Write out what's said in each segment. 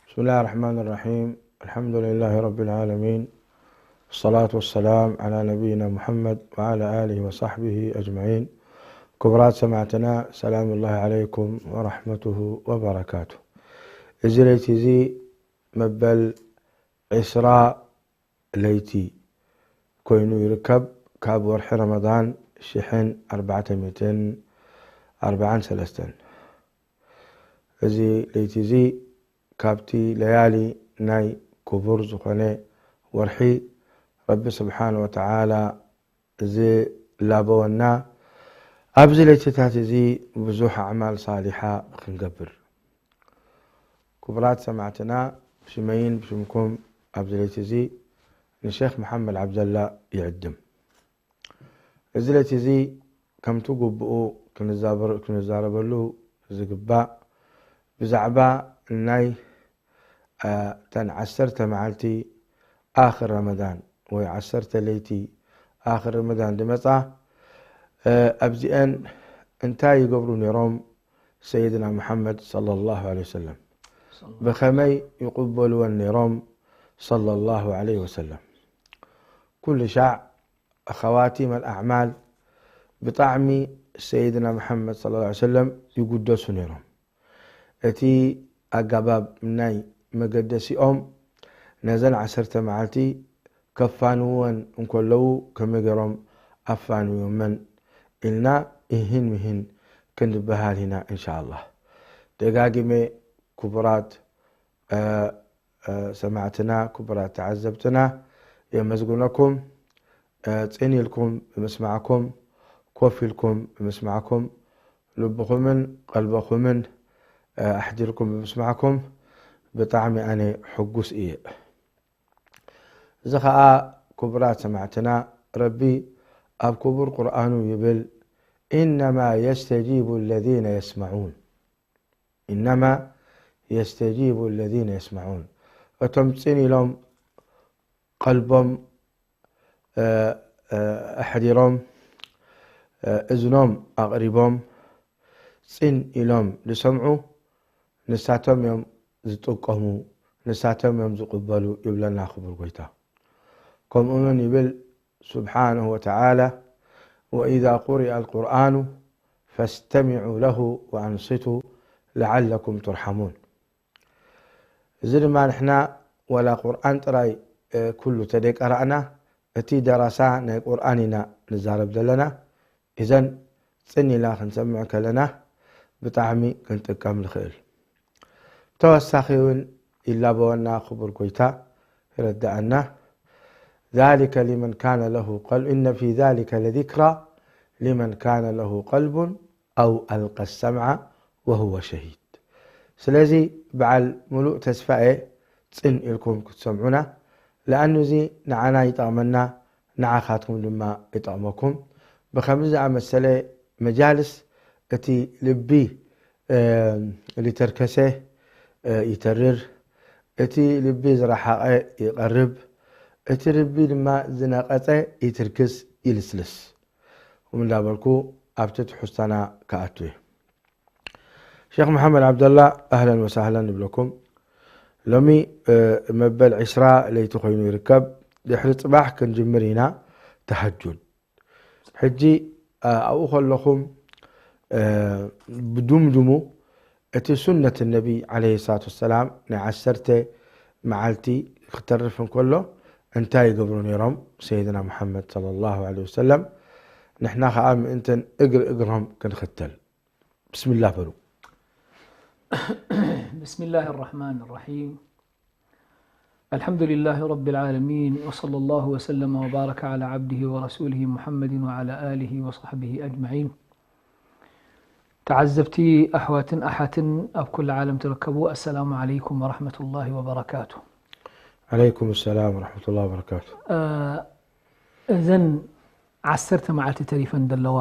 بسم الله الرحمن الرحيم. الحمد لله رب العالمين. والصلاة والسلام على نبينا محمد وعلى آله وصحبه أجمعين. كبرات سمعتنا، سلام الله عليكم ورحمته وبركاته. إزي ليتي زي مبل عسرا ليتي كوينو يركب كاب ورح رمضان شحن أربعة ميتين أربعة سلستن. እዚ ለይቲ እዚ ካብቲ ለያሊ ናይ ክቡር ዝኾነ ወርሒ ረቢ ስብሓን ወተዓላ ዝላበወና፣ ኣብዚ ለይትታት እዚ ብዙሕ ኣዕማል ሳሊሓ ክንገብር። ክቡራት ሰማዕትና፣ ብሽመይን ብሽምኩም ኣብዚ ለይቲ እዚ ንሼኽ መሓመድ ዓብደላ ይዕድም። እዚ ለይቲ እዚ ከምቲ ግቡኡ ክንዛበር-፣ ክንዛረበሉ ዝግባእ ብዛዕባ ናይ፣ አ፣ ተን ዓሰርተ መዓልቲ ኣኽር ረመዳን ወይ ዓሰርተ ለይቲ ኣኽር ረመዳን ዝመጻ፣ አ፣ ኣብዚአን እንታይ ይገብሩ ነይሮም ሰይድና መሓመድ ሰለላሁ ዐለይሂ ወሰለም? ብኸመይ ይቕበልወን ነይሮም ሰለላሁ ዐለይሂ ወሰለም? ኩሉ ሻዕ ኸዋቲም ኣልኣዕማል ብጣዕሚ ሰይድና መሓመድ ሰለላሁ ዐለይሂ ወሰለም ይጉደሱ ነይሮም። እቲ ኣገባብ ናይ መገደሲኦም ነዘን ዓሰርተ መዓልቲ ከፋንወን እንከለዉ ከመይ ገይሮም ኣፋንዮመን ኢልና እሂን ምሂን ክንበሃል ኢና እንሻኣላህ። ደጋጊመ ክቡራት፣ እ፣ እ፣ ሰማዕትና፣ ክቡራት ተዓዘብትና የመስግነኩም። እ፣ ጽን ኢልኩም ብምስማዕኩም፣ ኮፍ ኢልኩም ብምስማዕኩም፣ ልብኹምን ቀልበኹምን፣ እ፣ ኣሕዲርኩም ብምስማዕኩም ብጣዕሚ ኣነ ሕጉስ እየ። እዚ ኸኣ ክቡራት ሰማዕትና፣ ረቢ ኣብ ክቡር ቁርኣኑ ይብል፣ "ኢነማ የስተጂቡ ለዚነ የስመዑን፣ ኢነማ የስተጂቡ ለዚነ የስመዑን።" እቶም ጽን ኢሎም ቀልቦም፣ እ፣ እ፣ ኣሕዲሮም፣ እ፣ እዝኖም ኣቕሪቦም፣ ጽን ኢሎም ዝሰምዑ፣ ንሳቶም እዮም ዝጥቀሙ፣ ንሳቶም እዮም ዝቕበሉ ይብለና ክቡር ጎይታ። ከምኡ እውን ይብል ስብሓንሁ ወተዓላ፣ "ወኢዛ ቁሪአ ኣልቁርኣኑ ፈስተሚዑ ለሁ ወኣንሲቱ ለዓለኩም ቱርሓሙን።" እዚ ድማ ንሕና ዋላ ቁርኣን ጥራይ፣ እ፣ ኩሉ ተደይቀራእና፣ እቲ ደረሳ ናይ ቁርኣን ኢና ንዛረብ ዘለና። እዘን ጽን ኢልና ክንሰምዕ ከለና ብጣዕሚ ክንጥቀም ንኽእል። ተወሳኺ እውን ይላበወና ክቡር ጎይታ፣ ይረድኣና። ذلك لمن كان له قلب، إن في ذلك لذكرى لمن كان له قلب أو ألقى السمع وهو شهيد። ስለዚ በዓል ሙሉእ ተስፋ እየ ጽን ኢልኩም ክትሰምዑና፣ ለኣኑ እዚ ንዓና ይጠቕመና፣ ንዓኻትኩም ድማ ይጠቕመኩም። ብኸምዚ ዝኣመሰለ መጃልስ እቲ ልቢ፣ እ፣ ዝተርከሰ፣ እ፣ ይተርር፣ እቲ ልቢ ዝረሓቐ ይቐርብ፣ እቲ ልቢ ድማ ዝነቐጸ ይትርክስ፣ ይልስልስ። ከምኡ እንዳበልኩ ኣብቲ ትሕዝቶና ክኣቱ እየ። ሼኽ መሓመድ ዓብደላ፣ ኣህለን ወሳህለን ንብለኩም። ሎሚ፣ እ፣ መበል ዕስራ ለይቲ ኮይኑ ይርከብ። ድሕሪ ጽባሕ ክንጅምር ኢና ተሃጁድ። ሕጂ፣ እ፣ ኣብኡ ከለኹም፣ እ፣ ብድምድሙ እቲ ሱነት ነቢ ዓለይሂ ሰላቱ ወሰላም ናይ ዓሰርተ መዓልቲ ክተርፍ እንከሎ እንታይ ይገብሩ ነይሮም ሰይድና መሓመድ ሰለላሁ ዐለይሂ ወሰለም? ንሕና ኸኣ ምእንተን እግሪ እግሮም ክንኽተል። ብስሚላህ በሉ። بسم الله الرحمن الرحيم. الحمد لله رب العالمين، وصلى الله وسلم وبارك على عبده ورسوله محمد وعلى آله وصحبه أجمعين. ተዓዘብቲ ኣሕዋትን ኣሓትን ኣብ ኩሉ ዓለም ትርከቡ፣ ኣሰላሙ ዓለይኩም ወረሕመቱላሂ ወበረካቱ። ዓለይኩም ሰላም ወረሕመቱላሂ ወበረካቱ። እ፣ እዘን ዓሰርተ መዓልቲ ተሪፈን ዘለዋ፣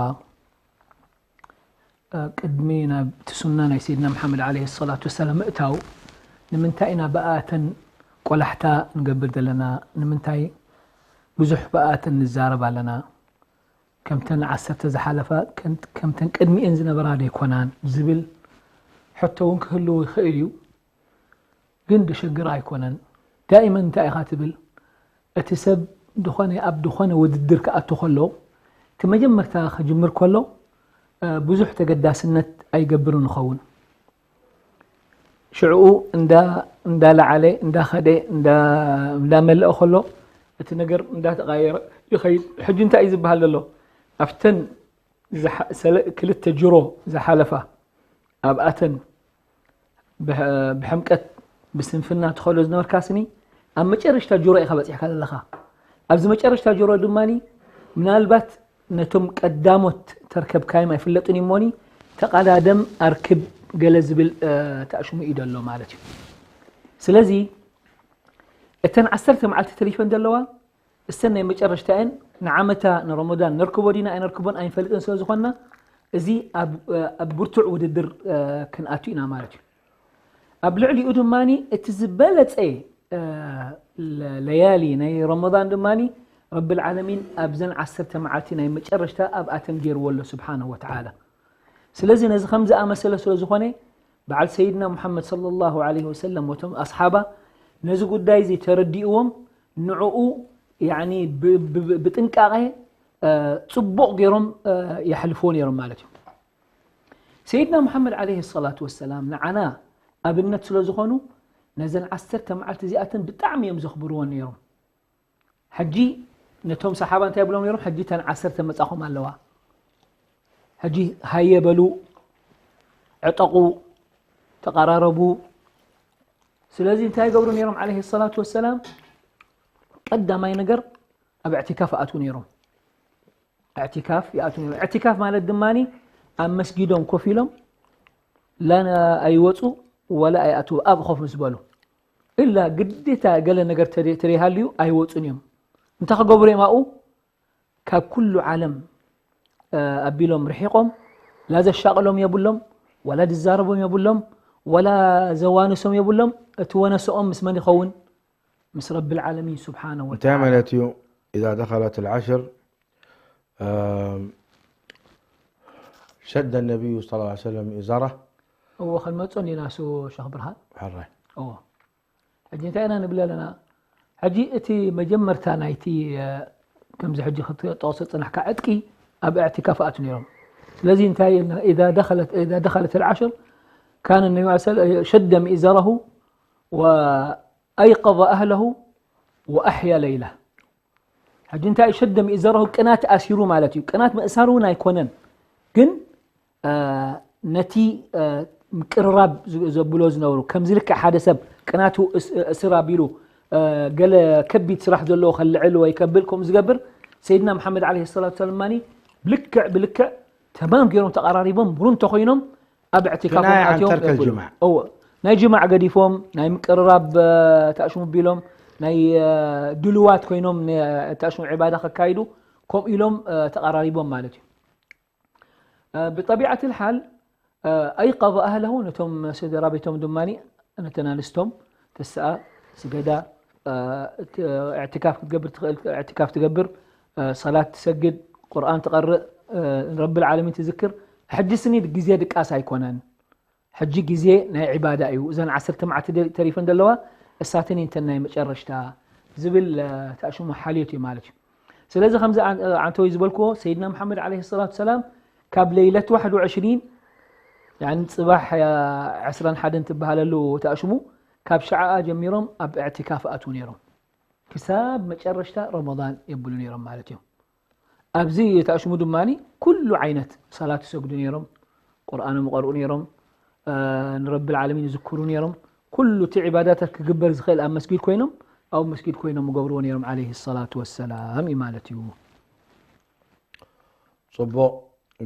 እ፣ ቅድሚ ናብ እቲ ሱና ናይ ሰይድና መሓመድ ዓለይሂ ሰላቱ ወሰላም ምእታው፣ ንምንታይ ኢና ብኣተን ቆላሕታ ንገብር ዘለና ንምንታይ ብዙሕ ብኣተን ንዛረብ ኣለና? ከምተን ዓሰርተ ዝሓለፋ ከምተን ቅድሚኤን ዝነበራ ደይኮናን ዝብል ሕቶ እውን ክህልዎ ይኽእል እዩ። ግን ደሸግር ኣይኮነን። ዳእመን እንታይ ኢኻ ትብል? እቲ ሰብ ዝኾነ ኣብ ዝኾነ ውድድር ክኣቱ ከሎ እቲ መጀመርታ ክጅምር ከሎ ብዙሕ ተገዳስነት ኣይገብርን ይኸውን። ሽዕኡ እንዳለዓለ እንዳኸደ እንዳመለአ ከሎ እቲ ነገር እንዳተቃየረ ይኸይድ። ሕጂ እንታይ እዩ ዝበሃል ዘሎ? ኣብተን ክልተ ጅሮ ዝሓለፋ ኣብኣተን ብሕምቀት ብስንፍና ትኸሎ ዝነበርካ ስኒ ኣብ መጨረሽታ ጅሮ ኢኻ በፂሕካ ዘለኻ። ኣብዚ መጨረሽታ ጅሮ ድማ ምናልባት ነቶም ቀዳሞት ተርከብካዮም ኣይፍለጥን እሞኒ ተቓዳደም ኣርክብ ገለ ዝብል ተኣሽሙ እዩ ዘሎ ማለት እዩ። ስለዚ እተን ዓሰርተ መዓልቲ ተሪፈን ዘለዋ እሰን ናይ መጨረሽታ እየን። ንዓመታ ንረመዳን ነርክቦ ዲና ኣይነርክቦን ኣይንፈልጥን ስለ ዝኾንና እዚ ኣብ ብርቱዕ ውድድር ክንኣቱ ኢና ማለት እዩ። ኣብ ልዕሊኡ ድማ እቲ ዝበለፀ ለያሊ ናይ ረመዳን ድማ ረብል ዓለሚን ኣብዘን ዓሰርተ መዓልቲ ናይ መጨረሽታ ኣብኣተን ገይርዎ ኣሎ ስብሓነሁ ወተዓላ። ስለዚ ነዚ ከም ዝኣመሰለ ስለ ዝኾነ በዓል ሰይድና ሙሓመድ ሰለላሁ ዐለይሂ ወሰለም ወቶም ኣስሓባ ነዚ ጉዳይ እዚ ተረዲእዎም ንዕኡ ብጥንቃቐ ፅቡቕ ገይሮም የሕልፍዎ ነይሮም ማለት እዩ። ሰይድና ሙሓመድ ዐለይሂ ሰላቱ ወሰላም ንዓና ኣብነት ስለ ዝኾኑ ነዘን ዓሰርተ መዓልቲ እዚኣተን ብጣዕሚ እዮም ዘኽብርወን ነይሮም። ሕጂ ነቶም ሰሓባ እንታይ ይብሎም ነይሮም? ሕጂ ተን ዓሰርተ መጻኹም ኣለዋ። ሕጂ ሃየ በሉ፣ ዕጠቑ፣ ተቐራረቡ። ስለዚ እንታይ ይገብሩ ነይሮም? ዐለይሂ ሰላቱ ወሰላም ቀዳማይ ነገር ኣብ እዕቲካፍ ኣትዉ ነይሮም። እዕቲካፍ ይኣትዉ ነይሮም። እዕቲካፍ ማለት ድማ ኣብ መስጊዶም ኮፍ ኢሎም ላ ኣይወፁ ወላ ኣይኣትዉ ኣብ ኮፍ ምስ በሉ ኢላ ግዴታ ገለ ነገር ተደይሃልዩ ኣይወፁን እዮም። እንታይ ክገብሩ እዮም ኣብኡ? ካብ ኩሉ ዓለም ኣቢሎም ርሒቖም ላ ዘሻቕሎም የብሎም ወላ ዝዛረቦም የብሎም ወላ ዘዋንሶም የብሎም። እቲ ወነሰኦም ምስ መን ይኸውን? ምስ ረብል ዓለሚን ስብሓነ ወተዓላ። እንታይ ማለት እዩ? إذا دخلت العشر شد النبي صلى الله عليه وسلم إزاره. እዎ ክንመፅኦ እንዲና ሱ ሸኽ ብርሃን። ሕራይ። እዎ ሕጂ እንታይ ኢና ንብል ኣለና? ሕጂ እቲ መጀመርታ ናይቲ ከምዚ ሕጂ ክትጠቕሶ ዝፅናሕካ ዕጥቂ ኣብ እዕቲካፍ ኣትዩ ነይሮም። ስለዚ እንታይ ኢልና إذا دخلت إذا دخلت العشر كان النبي عليه الصلاة والسلام شد مئزره وأيقظ أهله وأحيا ليله። ሕጂ እንታይ ሸደ ሚእዘረሁ ቅናት ኣሲሩ ማለት እዩ። ቅናት ምእሳር እውን ኣይኮነን፣ ግን ነቲ ምቅርራብ ዘብሎ ዝነበሩ ከምዚ ልክዕ ሓደ ሰብ ቅናቱ እስር ኣቢሉ ገለ ከቢድ ስራሕ ዘለዎ ከልዕል ወይ ከብል ከምኡ ዝገብር ሰይድና መሓመድ ዓለይሂ ሰላቱ ወሰላም ድማ ብልክዕ ብልክዕ ተማም ገይሮም ተቐራሪቦም ብሩ እንተኮይኖም ኣብ እዕቲካፎም كناية عن ኣትዮም ترك የብሉ። الجماع. እወ ናይ ጅማዕ ገዲፎም ናይ ምቅርራብ ተኣሽሙ ቢሎም ናይ ድልዋት ኮይኖም ተኣሽሙ ዕባዳ ከካይዱ ከምኡ ኢሎም ተቐራሪቦም ማለት እዩ። ብጠቢዓት ልሓል ኣይቀض ኣህለሁ ነቶም ስድራ ቤቶም ድማ ነተን ኣንስቶም ተስኣ ስገዳ እዕትካፍ ክትገብር ትኽእል እዕትካፍ ትገብር ሰላት ትሰግድ ቁርኣን ትቐርእ ንረብል ዓለሚን ትዝክር። ሕጂ ስኒ ግዜ ድቃስ ኣይኮነን። ሕጂ ግዜ ናይ ዒባዳ እዩ። እዘን ዓሰርተ መዓልቲ ተሪፈን ዘለዋ እሳተን እንተን ናይ መጨረሽታ ዝብል ተኣሽሙ ሓልዮት እዩ ማለት እዩ። ስለዚ ከምዚ ዓንተወይ ዝበልክዎ ሰይድና መሓመድ ዓለይሂ ሰላቱ ሰላም ካብ ለይለት ዋሕድ ወዕሽሪን ያኒ ፅባሕ ዕስራን ሓደን ትበሃለሉ ተኣሽሙ ካብ ሸዓኣ ጀሚሮም ኣብ እዕቲካፍ ኣትዉ ነይሮም። ክሳብ መጨረሽታ ረመዳን የብሉ ነይሮም ማለት እዮም። ኣብዚ ተኣሽሙ ድማ ኩሉ ዓይነት ሰላት ይሰግዱ ነይሮም፣ ቁርኣኖም ይቐርኡ ነይሮም፣ ንረብል ዓለሚን ይዝክሩ ነይሮም። ኩሉ እቲ ዒባዳታት ክግበር ዝኽእል ኣብ መስጊድ ኮይኖም ኣብኡ መስጊድ ኮይኖም ይገብርዎ ነይሮም ዓለይሂ ሰላቱ ወሰላም እዩ ማለት እዩ። ፅቡቕ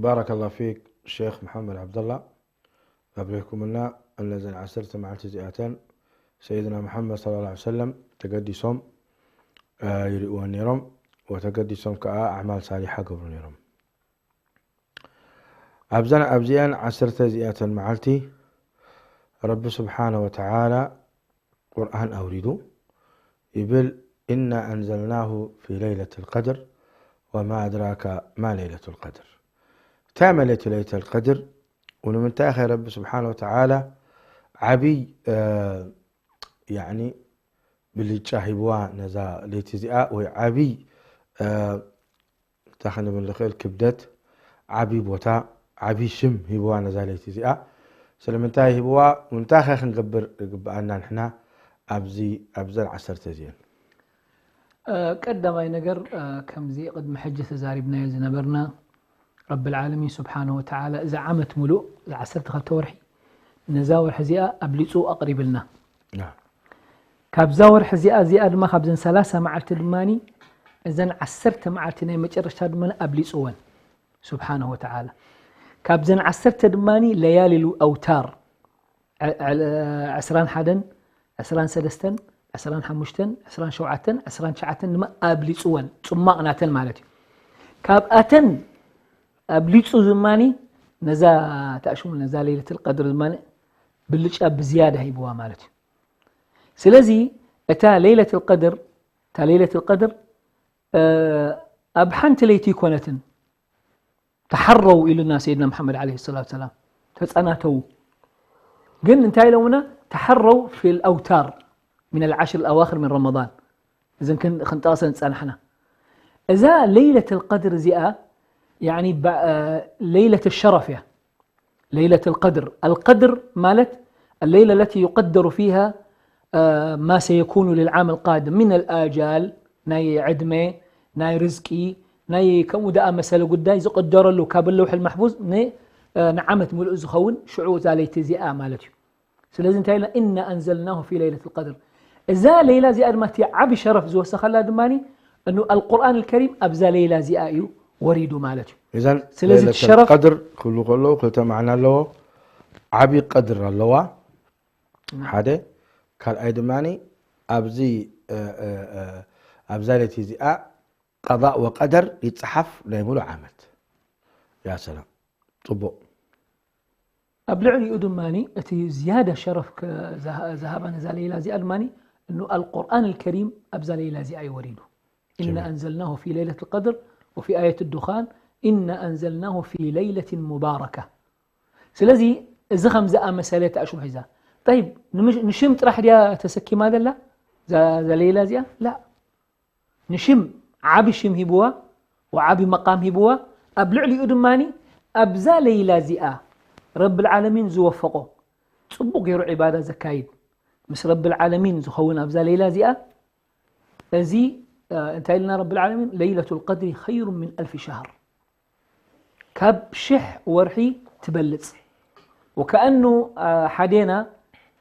ባረከላ ፊክ ሼክ መሓመድ ዓብደላ። ኣብሪህኩምልና እነዘን ዓሰርተ መዓልቲ እዚኣተን ሰይድና መሓመድ صلى الله عليه وسلم ተገዲሶም ይርእዎ ነይሮም ወተገዲሶም ከዓ ኣዕማል ሳሊሓ ገብሩ ነይሮም። ኣብዘን ኣብዚአን ዓሰርተ እዚኣተን መዓልቲ ረቢ ስብሓነ ወተዓላ ቁርኣን ኣውሪዱ ይብል፣ إنا أنزلناه في ليلة القدر وما أدراك ما ليلة القدر። እንታይ ማለት እዩ ለይለቱል ቀድር? ወንምንታይ ኸ ረቢ ስብሓነ ወተዓላ ዓብይ፣ እ፣ ያዕኒ ብልጫ ሂብዋ ነዛ ለይቲ እዚኣ፣ ወይ ዓብይ፣ እ፣ እንታይ ክንብል ንኽእል፣ ክብደት፣ ዓብይ ቦታ፣ ዓብይ ሽም ሂብዋ ነዛ ለይቲ እዚኣ። ስለምንታይ ሂብዋ? እንታይ ኸ ክንገብር ይግብኣና ንሕና ኣብዚ፣ ኣብዘን ዓሰርተ እዚኤን? እ፣ ቀዳማይ ነገር፣ እ፣ ከምዚ ቅድሚ ሕጂ ተዛሪብናዮ ዝነበርና፣ ረብል ዓለሚን ስብሓነ ወተዓላ እዛ ዓመት ሙሉእ፣ እዛ ዓሰርተ ክልተ ወርሒ፣ ነዛ ወርሒ እዚኣ ኣብሊጹ ኣቕሪብልና። ናም። ካብዛ ወርሒ እዚኣ፣ እዚኣ ድማ ካብዘን ሰላሳ መዓልቲ ድማኒ፣ እዘን ዓሰርተ መዓልቲ ናይ መጨረሽታ ድማ ኣብሊጽወን ስብሓነ ወተዓላ። ካብዘን ዓሰርተ ድማኒ ለያሊል ኣውታር፣ ዐ-፣ ዐ-፣ ዕስራን ሓደን፣ ዕስራን ሰለስተን፣ ዕስራን ሓሙሽተን፣ ዕስራን ሸውዓተን፣ ዕስራን ትሽዓተን ድማ ኣብሊጽወን፣ ጽማቕ ናተን ማለት እዩ። ካብኣተን ኣብሊጹ ዝማኒ ነዛ ተኣሽሙ፣ ነዛ ለይለቱል ቀድር ዝማኒ ብልጫ ብዝያዳ ሂብዋ ማለት እዩ። ስለዚ እታ ለይለቱል ቀድር፣ እታ ለይለቱል ቀድር፣ እ፣ ኣብ ሓንቲ ለይቲ ኣይኮነትን። ተሓረው ኢሉና ሰይድና መሓመድ ዓለይሂ ሰላቱ ሰላም፣ ተጸናተው። ግን እንታይ ኢሎምና? ተሓረው ፊል ኣውታር ሚነል ዓሽር ኣዋኽር ሚን ረመዳን። እዘን ክን-፣ ክንጠቕሰን ዝጸናሕና። እዛ ለይለቱል ቀድር እዚኣ፣ ያዕኒ፣ ባ-፣ እ፣ ለይለቱ ሸረፍ እያ። ለይለቱል ቀድር። ኣልቀድር ማለት፣ الليلة التي يقدر فيها، እ፣ ما سيكون للعام القادم من الآجال፣ ናይ ዕድመ፣ ናይ ርዝቂ፣ ናይ ከምኡ ደኣ መሰለ ጉዳይ ዝቕደረሉ ካብ ለውሕል ማሕፉዝ ን-፣ እ፣ ንዓመት ምሉእ ዝኸውን ሽዑ እዛ ለይቲ እዚኣ ማለት እዩ። ስለዚ እንታይ ኢልና? ኢና ኣንዘልናሁ ፊ ለይለቱል ቀድር። እዛ ለይላ እዚኣ ድማ እቲ ዓቢ ሸረፍ ዝወሰኸላ ድማ እኑ ኣልቁርኣን ኣልከሪም ኣብዛ ለይላ እዚኣ እዩ ወሪዱ ማለት እዩ። እዘን ስለዚ እቲ ለይለቱል ሸረፍ ቀድር ክብሉ ከለዉ ክልተ ማዕና ኣለዎ። ዓቢ ቀድር ኣለዋ፣ ናም። ሓደ። ካልኣይ ድማ ኣብዚ፣ እ፣ እ፣ እ፣ ኣብዛ ለይቲ እዚኣ ቀዳእ ወቀደር ይጸሓፍ ናይ ሙሉእ ዓመት። ያ ሰላም። ጽቡቕ። ኣብ ልዕሊኡ ድማ እቲ ዝያዳ ሸረፍ ከ-፣ ዝሃ-፣ ዝሃባ ነዛ ለይላ እዚኣ ድማ እኑ ኣልቁርኣን ኣልከሪም ኣብዛ ለይላ እዚኣ እዩ ወሪዱ። ኢና ጀሚል። ኣንዘልናሁ ፊ ለይለቱል ቀድር ወፊ ኣየት ዱኻን ኢና ኣንዘልናሁ ፊ ለይለትን ሙባረካ። ስለዚ እዚ ከም ዝኣመሰለ ተኣሽሙ ሒዛ። ጠይብ፣ ንምሽ-፣ ንሽም ጥራሕ ድያ ተሰኪማ ዘላ? እዛ፣ እዛ ለይላ እዚኣ? ላ። ንሽም ዓቢ ሽም ሂብዋ፣ ወዓቢ መቃም ሂብዋ። ኣብ ልዕሊኡ ድማኒ ኣብዛ ለይላ እዚኣ ረብል ዓለሚን ዝወፈቆ፣ ጽቡቕ ገይሩ ዒባዳ ዘካይድ፣ ምስ ረብል ዓለሚን ዝኸውን ኣብዛ ለይላ እዚኣ፣ እዚ፣ እ፣ እንታይ ኢልና ረብል ዓለሚን? ለይለቱል ቀድሪ ኸይሩ ሚን ኣልፊ ሸህር። ካብ ሽሕ ወርሒ ትበልጽ። ወከኣኑ፣ አ፣ ሓዴና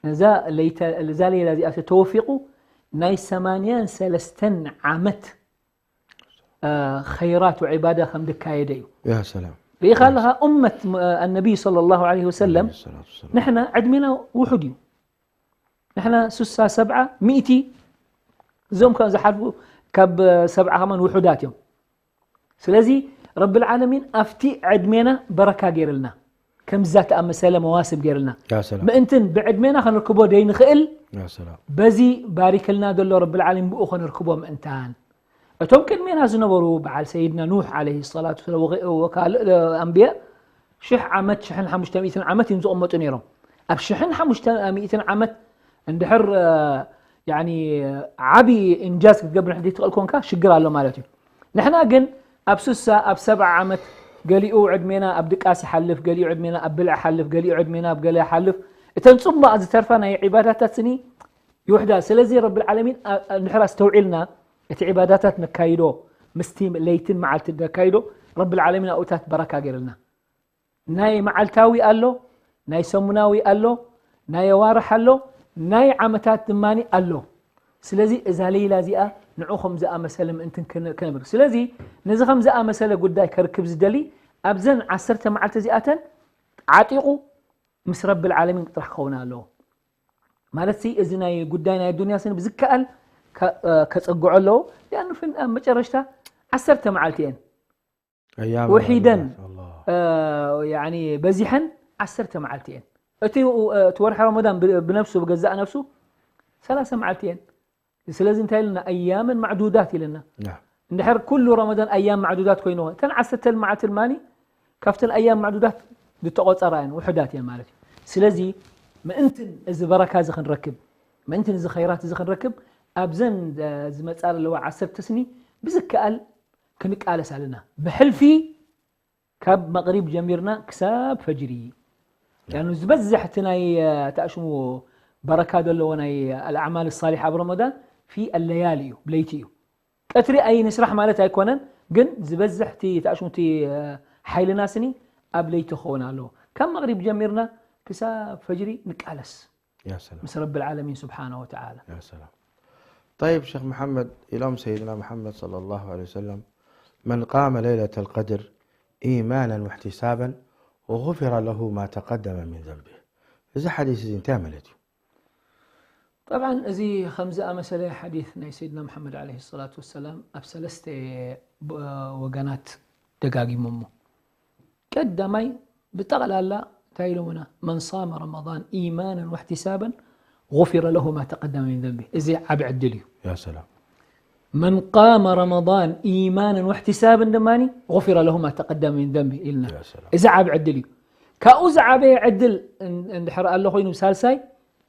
ነዛ ለይተ-፣ እዛ ለይላ እዚኣ ተተወፊቑ ናይ ሰማንያን ሰለስተን ዓመት፣ አ፣ ኸይራት ወዒባዳ ከም ዝካየደ እዩ። ያ ሰላም። ርኢኻ ኣለኻ፣ ኡመት፣ አ፣ ኣነቢይ ሰለላሁ ዐለይሂ ወሰለም፣ ዐለይሂ ሰላቱ ወሰላም። ንሕና ዕድሜና ውሑድ እዩ። ንሕና ሱሳ፣ ሰብዓ፣ ሚእቲ፣ እዞም ከም ዝሓልፉ ካብ ሰብዓ ከማን ውሑዳት እዮም። ስለዚ ረብል ዓለሚን ኣብቲ ዕድሜና በረካ ገይርልና፣ ከምዛ ተኣመሰለ መዋስብ ገይርልና። ያ ሰላም። ምእንትን ብዕድሜና ከነርክቦ ደይንኽእል፣ ያ ሰላም። በዚ ባሪክልና ዘሎ ረብል ዓለሚን ብኡ ከነርክቦ ምእንታን። እቶም ቅድሜና ዝነበሩ በዓል ሰይድና ኑሕ ዓለይሂ ሰላቱ ወሰላም ወኸ-፣ ወካልእ ኣንብያ ሽሕ ዓመት፣ ሽሕን ሓሙሽተ ሚእትን ዓመት እዮም ዝቕመጡ ነይሮም። ኣብ ሽሕን ሓሙሽተ ሚእትን ዓመት እንድሕር፣ እ፣ ያኒ ዓቢ ኢንጃዝ ክትገብር እንድሕር ትኽእል ኮንካ ሽግር ኣሎ ማለት እዩ። ንሕና ግን ኣብ ሱሳ፣ ኣብ ሰብዓ ዓመት ገሊኡ ዕድሜና ኣብ ድቃስ ይሓልፍ፣ ገሊኡ ዕድሜና ኣብ ብልዒ ይሓልፍ፣ ገሊኡ ዕድሜና ኣብ ገለ ይሓልፍ። እተን ጽቡቕ ዝተርፋ ናይ ዒባዳታት ስኒ ይውሕዳ። ስለዚ ረብል ዓለሚን ኣ-፣ ኣ-፣ እንድሕር ኣስተውዒልና እቲ ዒባዳታት ነካይዶ፣ ምስቲ ለይትን መዓልትን ነካይዶ፣ ረብል ዓለሚን ኣብኡታት በረካ ገይርልና። ናይ መዓልታዊ ኣሎ፣ ናይ ሰሙናዊ ኣሎ፣ ናይ ኣዋርሕ ኣሎ፣ ናይ ዓመታት ድማኒ ኣሎ። ስለዚ እዛ ለይላ እዚኣ ንዑ ከም ዝኣመሰለ ምእንትን ክን-፣ ክነብር። ስለዚ ነዚ ከም ዝኣመሰለ ጉዳይ ከርክብ ዝደሊ ኣብዘን ዓሰርተ መዓልቲ እዚኣተን ዓጢቑ ምስ ረብል ዓለሚን ጥራሕ ክኸውን ኣለዎ። ማለት ሲ እዚ ናይ ጉዳይ ናይ ዱንያ ስኒ ብዝከኣል ከ-፣ እ፣ ከጸግዖ ኣለዎ። ሊኣኑ ፍን-፣ ኣብ መጨረሽታ ዓሰርተ መዓልቲ እየን። ኣያም ውሒደን፣ ረመዳን፣ ኣላህ። እ፣ ያኒ በዚሐን ዓሰርተ መዓልቲ እየን። እቲ፣ እ፣ እቲ ወርሒ ረመዳን ብ-፣ ብነፍሱ፣ ብገዛእ ነፍሱ ሰላሳ መዓልቲ እየን። ስለዚ እንታይ ኢልና? ኣያመን ማዕዱዳት ኢልና። نعم እንድሕር ኩሉ ረመዳን ኣያም ማዕዱዳት ኮይንዎ፣ እተን ዓሰርተ መዓልቲ ድማኒ ካብተን ኣያም ማዕዱዳት ዝተቖፀራ እየን፣ ውሑዳት እየን ማለት እዩ። ስለዚ ምእንትን እዚ በረካ እዚ ክንረክብ፣ ምእንትን እዚ ኸይራት እዚ ክንረክብ፣ ኣብዘን ዝመፃ ዘለዋ ዓሰርተ ስኒ ብዝከኣል ክንቃለስ ኣለና። ብሕልፊ ካብ መቕሪብ ጀሚርና ክሳብ ፈጅሪ። ያኑ ዝበዝሕ እቲ ናይ ተኣሽሙ በረካ ዘለዎ ናይ ኣልኣዕማል ሳሊሕ ኣብ ረመዳን ፊ ኣለያሊ እዩ፣ ብለይቲ እዩ። ቀትሪ ኣይንስራሕ ማለት ኣይኮነን፣ ግን ዝበዝሕ እቲ ተኣሽሙ እቲ ሓይልና ስኒ ኣብ ለይቲ ክኸውን ኣለዎ። ካብ መቕሪብ ጀሚርና ክሳብ ፈጅሪ ንቃለስ يا سلام ምስ ረብል ዓለሚን ስብሓነ ወተዓላ። يا سلام طيب شيخ محمد، إلهم سيدنا محمد صلى الله عليه وسلم: من قام ليلة القدر إيمانا واحتسابا غفر له ما تقدم من ذنبه. እዚ ሓዲስ እዚ እንታይ ማለት እዩ? ጠብዓን እዚ ከምዚ ኣመሰለ ሓዲስ ናይ ሰይድና መሓመድ ዓለይሂ ሰላቱ ወሰላም ኣብ ሰለስተ ብ- ወገናት ደጋጊሞሞ። ቀዳማይ ብጠቕላላ እንታይ ኢሎምና? من صام رمضان إيمانا واحتسابا غفر له ما تقدم من ذنبه። እዚ ዓቢ ዕድል እዩ። يا سلام من قام رمضان إيمانا واحتسابا ድማ غفر له ما تقدم من ذنبه ኢልና። يا سلام እዚ ዓቢ ዕድል እዩ። ካብኡ ዝዓበየ ዕድል እን- እንድሕር ኣሎ ኮይኑ ሳልሳይ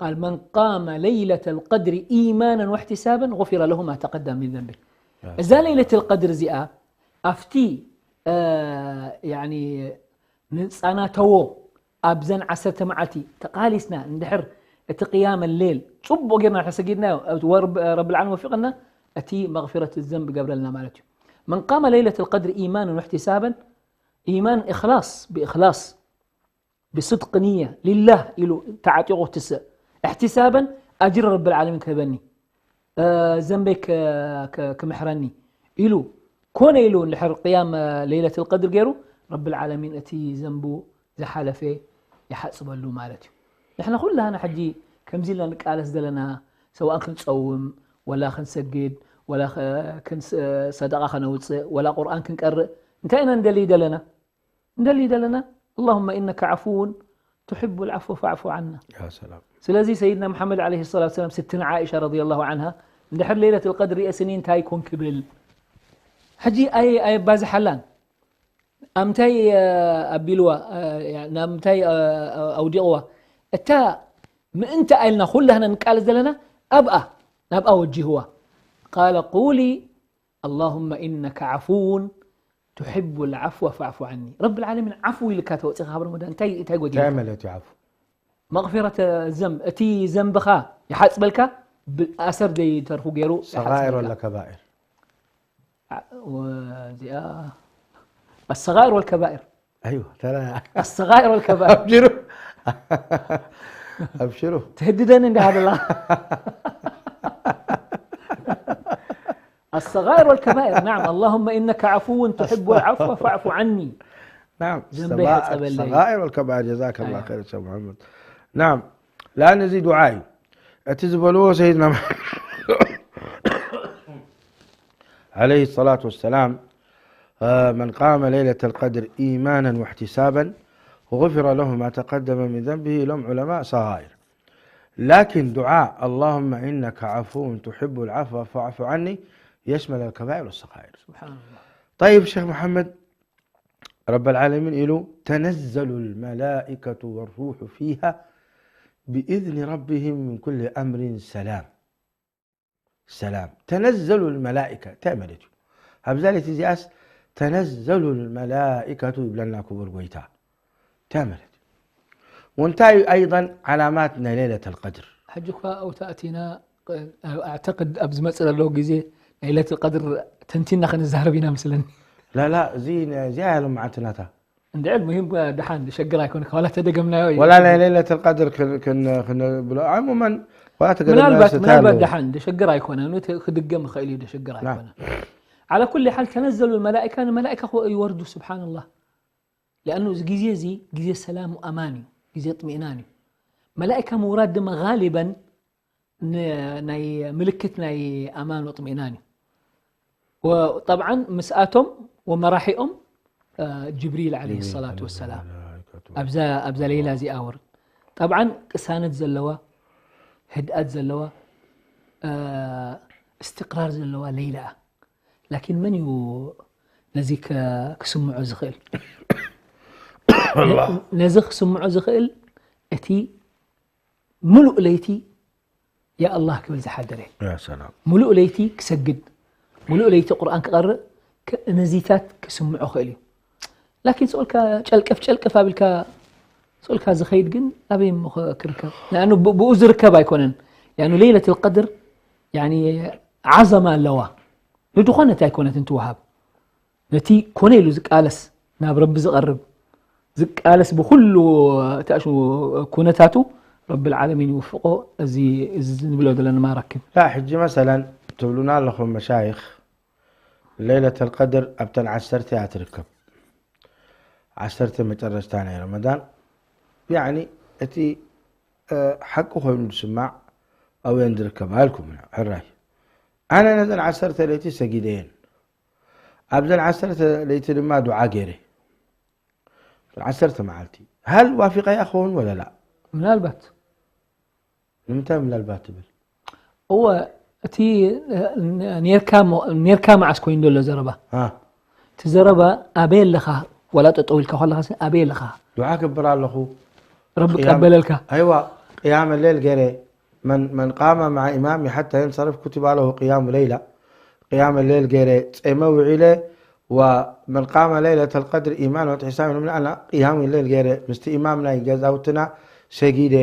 ቃል من قام ليلة القدر إيمانا واحتسابا غفر له ما تقدم من ذنبه። يا እዛ سلام. ለይለة القدر እዚኣ ኣብቲ እ፣ ያኒ ንፃናተዎ ኣብዘን ዓሰርተ መዓልቲ ተቃሊስና እንድሕር እቲ ቅያም ሌል ፅቡቅ ጌርና ተሰጊድናዮ፣ ረብል ዓለሚን ወፊቅና፣ እቲ መግፊረት ዘንብ ገብረልና ማለት እዩ። من قام ليلة القدر إيمانا واحتسابا، إيمان إخلاص، بإخلاص، بصدق نية لله ኢሉ ተዓጢቑ ትስእ፣ احتسابا ኣጅሪ ረብል ዓለሚን ክህበኒ፣ እ፣ ዘንበይ ክ- ክ- ክምሕረኒ ኢሉ ኮነ ኢሉ እንድሕር ቅያም ለይለት ልቀድር ገይሩ ረብል ዓለሚን እቲ ዘንቡ ዝሓለፈ ይሓፅበሉ ማለት እዩ። ንሕና ኩላህና ሕጂ ከምዚ ኢልና ንቃለስ ዘለና ሰዋእን ክንፀውም ወላ ክንሰግድ ወላ ኸ- ክንስ- ሰደቃ ከነውፅእ ወላ ቁርኣን ክንቀርእ እንታይ ኢና ንደሊ ዘለና? ንደሊ ዘለና اللهم إنك عفو تحب العفو فاعف عنا። يا سلام ስለዚ ሰይድና መሓመድ ዓለይሂ ሰላቱ ሰላም ስትና ዓኢሻ ረዲየላሁ ዓንሃ እንድሕር ለይለት ልቀድር ርእስኒ እንታይ ይኮን ክብል ሕጂ ኣይ ኣየባዝሓላን ኣምታይ ኣቢልዋ ናብ ምንታይ ኣውዲቕዋ እታ ምእንቲ ኣልና ኩላህና ንቃለስ ዘለና ኣብኣ ናብኣ ወጂህዋ ቃለ ቁሊ اللهم إنك عفو تحب العفو فاعف عني። ረብል ዓለሚን ዓፉ ኢልካ ተወፂኻ ካብ ረመዳን እንታይ እንታይ ጎዲሉ? እንታይ ማለት እዩ ዓፉ? መቕፊረት ዘንብ እቲ ዘንብኻ ይሓፅበልካ ብኣሰር ዘይተርፉ ገይሩ ሰጋኢር ወላ ከባኢር? እዚኣ الصغائر والكبائر ايوه ترى الصغائر والكبائر ابشروا ابشروا ትህድደኒ እንዲ ሃደላ الصغائر والكبائر نعم اللهم إنك عفو تحب العفو فاعف عني نعم ذنبي حسب الليل. الصغائر والكبائر جزاك الله أيوة. خير شيخ محمد نعم لأن زي دعائي اتزبلوا سيدنا محمد عليه الصلاة والسلام آه، من قام ليلة القدر إيمانا واحتسابا غفر له ما تقدم من ذنبه لهم علماء صغائر لكن دعاء اللهم إنك عفو تحب العفو فاعف عني يشمل الكبائر والصغائر سبحان الله طيب شيخ محمد رب العالمين إلو تنزل الملائكة والروح فيها بإذن ربهم من كل أمر سلام سلام تنزل الملائكة تعملت هبزالة زياس تنزل الملائكة يبلنا كبر قويتا تعملت وانتهي أيضا علامات ليلة القدر ሕጂ እኳ ኣው ተኣቲና ኣዕተቅድ ኣብ ዝመፅእ ዘለዉ ግዜ ለይለት ቀድር ተንቲና ክንዛረብ ኢና ምስለኒ لا لا زي زي هاي لما عتناتا እንድዕል ሙሂም ደሓን ሸግር ኣይኮነ ዋላ ተደገምናዮ እዩ ولا لا ليلة القدر كن كن كن بلو عموما ولا تقدر ምናልባት الناس ምናልባት تالو. ደሓን ደሸግር ኣይኮነ ክድገም ይኽእል እዩ ደሸግር نعم. ኣይኮነ على كل حال تنزل الملائكة ንመላእካ ይወርዱ سبحان الله لأنه እዚ ግዜ እዚ ግዜ ሰላም ኣማን እዩ ግዜ ጥሚእናን እዩ መላእካ ምውራድ ድማ غالبا ን- ናይ ምልክት ናይ ኣማን ወጥሚእናን እዩ وطبعا ምስኣቶም ወመራሒኦም እ፣ ጅብሪል عليه الصلاة والسلام ኣብዛ ኣብዛ ሌላ እዚኣ ወርድ طبعا ቅሳነት ዘለዋ ህድኣት ዘለዋ እ፣ እስትቅራር ዘለዋ ለይላ እያ። ላኪን መን እዩ ነዚ ከ-፣ ክስምዖ ዝኽእል? ነዚ ክስምዖ ዝኽእል እቲ ምሉእ ለይቲ ያ ኣላህ ክብል ዝሓደረ፣ ያ ሰላም። ምሉእ ለይቲ ክሰግድ፣ ምሉእ ለይቲ ቁርኣን ክቐርእ፣ ከ-፣ ነዚታት ክስምዖ ክእል እዩ። ላኪን ስኦልካ ጨልቀፍ ጨልቀፍ ኣቢልካ ስኦልካ ዝኸይድ ግን ኣበይ እሞ ኸ-፣ ክርከብ? ንኣኑ ብ-፣ ብኡ ዝርከብ ኣይኮነን። ያኑ ለይለት ልቀድር ያኒ ዓዘማ ኣለዋ። ንድኾነት ኣይኮነትን ትወሃብ። ነቲ ኮነ ኢሉ ዝቃለስ፣ ናብ ረቢ ዝቐርብ፣ ዝቃለስ ብኹሉ ተእሹ ኩነታቱ ረቢ ልዓለሚን ይውፍቆ። እዚ፣ እዚ ንብሎ ዘለና ማረክብ። ላ ሕጂ መሰለን ትብሉና ኣለኹም መሻይኽ፣ ለይለት ልቀድር ኣብተን ዓሰርተ እያ ትርከብ። ዓሰርተ መጨረሽታ ናይ ረመዳን። ያኒ እቲ፣ እ፣ ሓቂ ኮይኑ ዝስማዕ ኣብየን ዝርከባ ኢልኩምና። ሕራይ። ኣነ ነዘን ዓሰርተ ለይቲ ሰጊደ እየን። ኣብዘን ዓሰርተ ለይቲ ድማ ዱዓ ገይረ። እተን ዓሰርተ መዓልቲ። ሃል ዋፊቐያ ክኸውን ወላ ላ? ምናልባት። ንምንታይ ምናልባት ትብል? እወ፣ እቲ፣ እ፣ ኔርካ ሞ-፣ ኔርካ መዓስ ኮይኑ ዘሎ ዘረባ? አ። እቲ ዘረባ ኣበይ ኣለኻ? ወላ ጠጠው ኢልካ ከለኻ ኣበይ ኣለኻ? ዱዓ ክብር ኣለኹ። ረቢ ቅያም-፣ ቀበለልካ። ኣይዋ፣ ቅያም ሌል ገይረ። من، من قام مع إمام حتى ينصرف كتب له قيام ليلة. ቅያም ሌል ገይረ ጸመ ውዒለ። ومن قام ليلة القدر إيمانا واحتسابا من أنا ቅያም ሌል ገይረ ምስቲ ኢማም ናይ ገዛውትና ሰጊደ።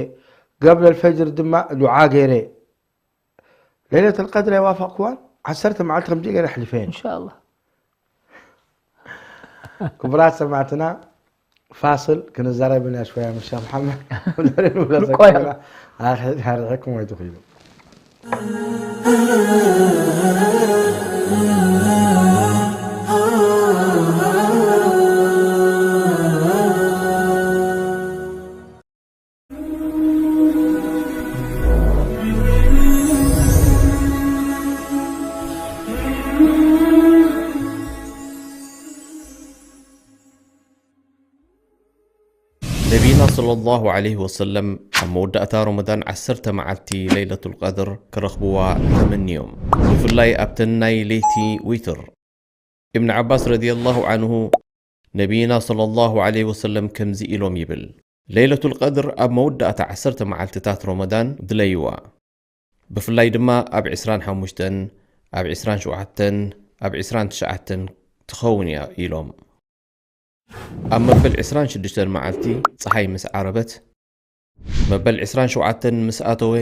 قبل الفجر ድማ ዱዓ ገይረ። ለይለት ልቀድር ኣይዋፈቅክዋን። ዓሰርተ መዓልቲ ከምዚ ገይረ ኣሕሊፈየን። ኢንሻኣላህ። ክቡራት ሰማዕትና ፋስል ክንዛረብ ኢና ሽወያ ምሻ መሓመድ። ንብሎ ልቆያ። ዘኪርና። ኣኸ-፣ ኣርሒቅኩም ኣይትኽእሉ። ነቢና ሰለላሁ ዐለይሂ ወሰለም ኣብ መወዳእታ ረመዳን ዓሰርተ መዓልቲ ለይለቱል ቀድር ክረኽብዋ ተመንዮም። ብፍላይ ኣብተን ናይ ለይቲ ዊትር። እብን ዓባስ ረዲየላሁ ዐንሁ ነቢና ሰለላሁ ዐለይሂ ወሰለም ከምዚ ኢሎም ይብል፣ ለይለቱል ቀድር ኣብ መወዳእታ ዓሰርተ መዓልትታት ረመዳን ድለይዋ። ብፍላይ ድማ ኣብ ዕስራን ሓሙሽተን፣ ኣብ ዕስራን ሸውዓተን፣ ኣብ ዕስራን ትሽዓተን ትኸውን እያ ኢሎም። ኣብ መበል ዕስራን ሽዱሽተን መዓልቲ ጸሓይ ምስ ዓረበት፣ መበል ዕስራን ሸውዓተን ምስ ኣተወ፣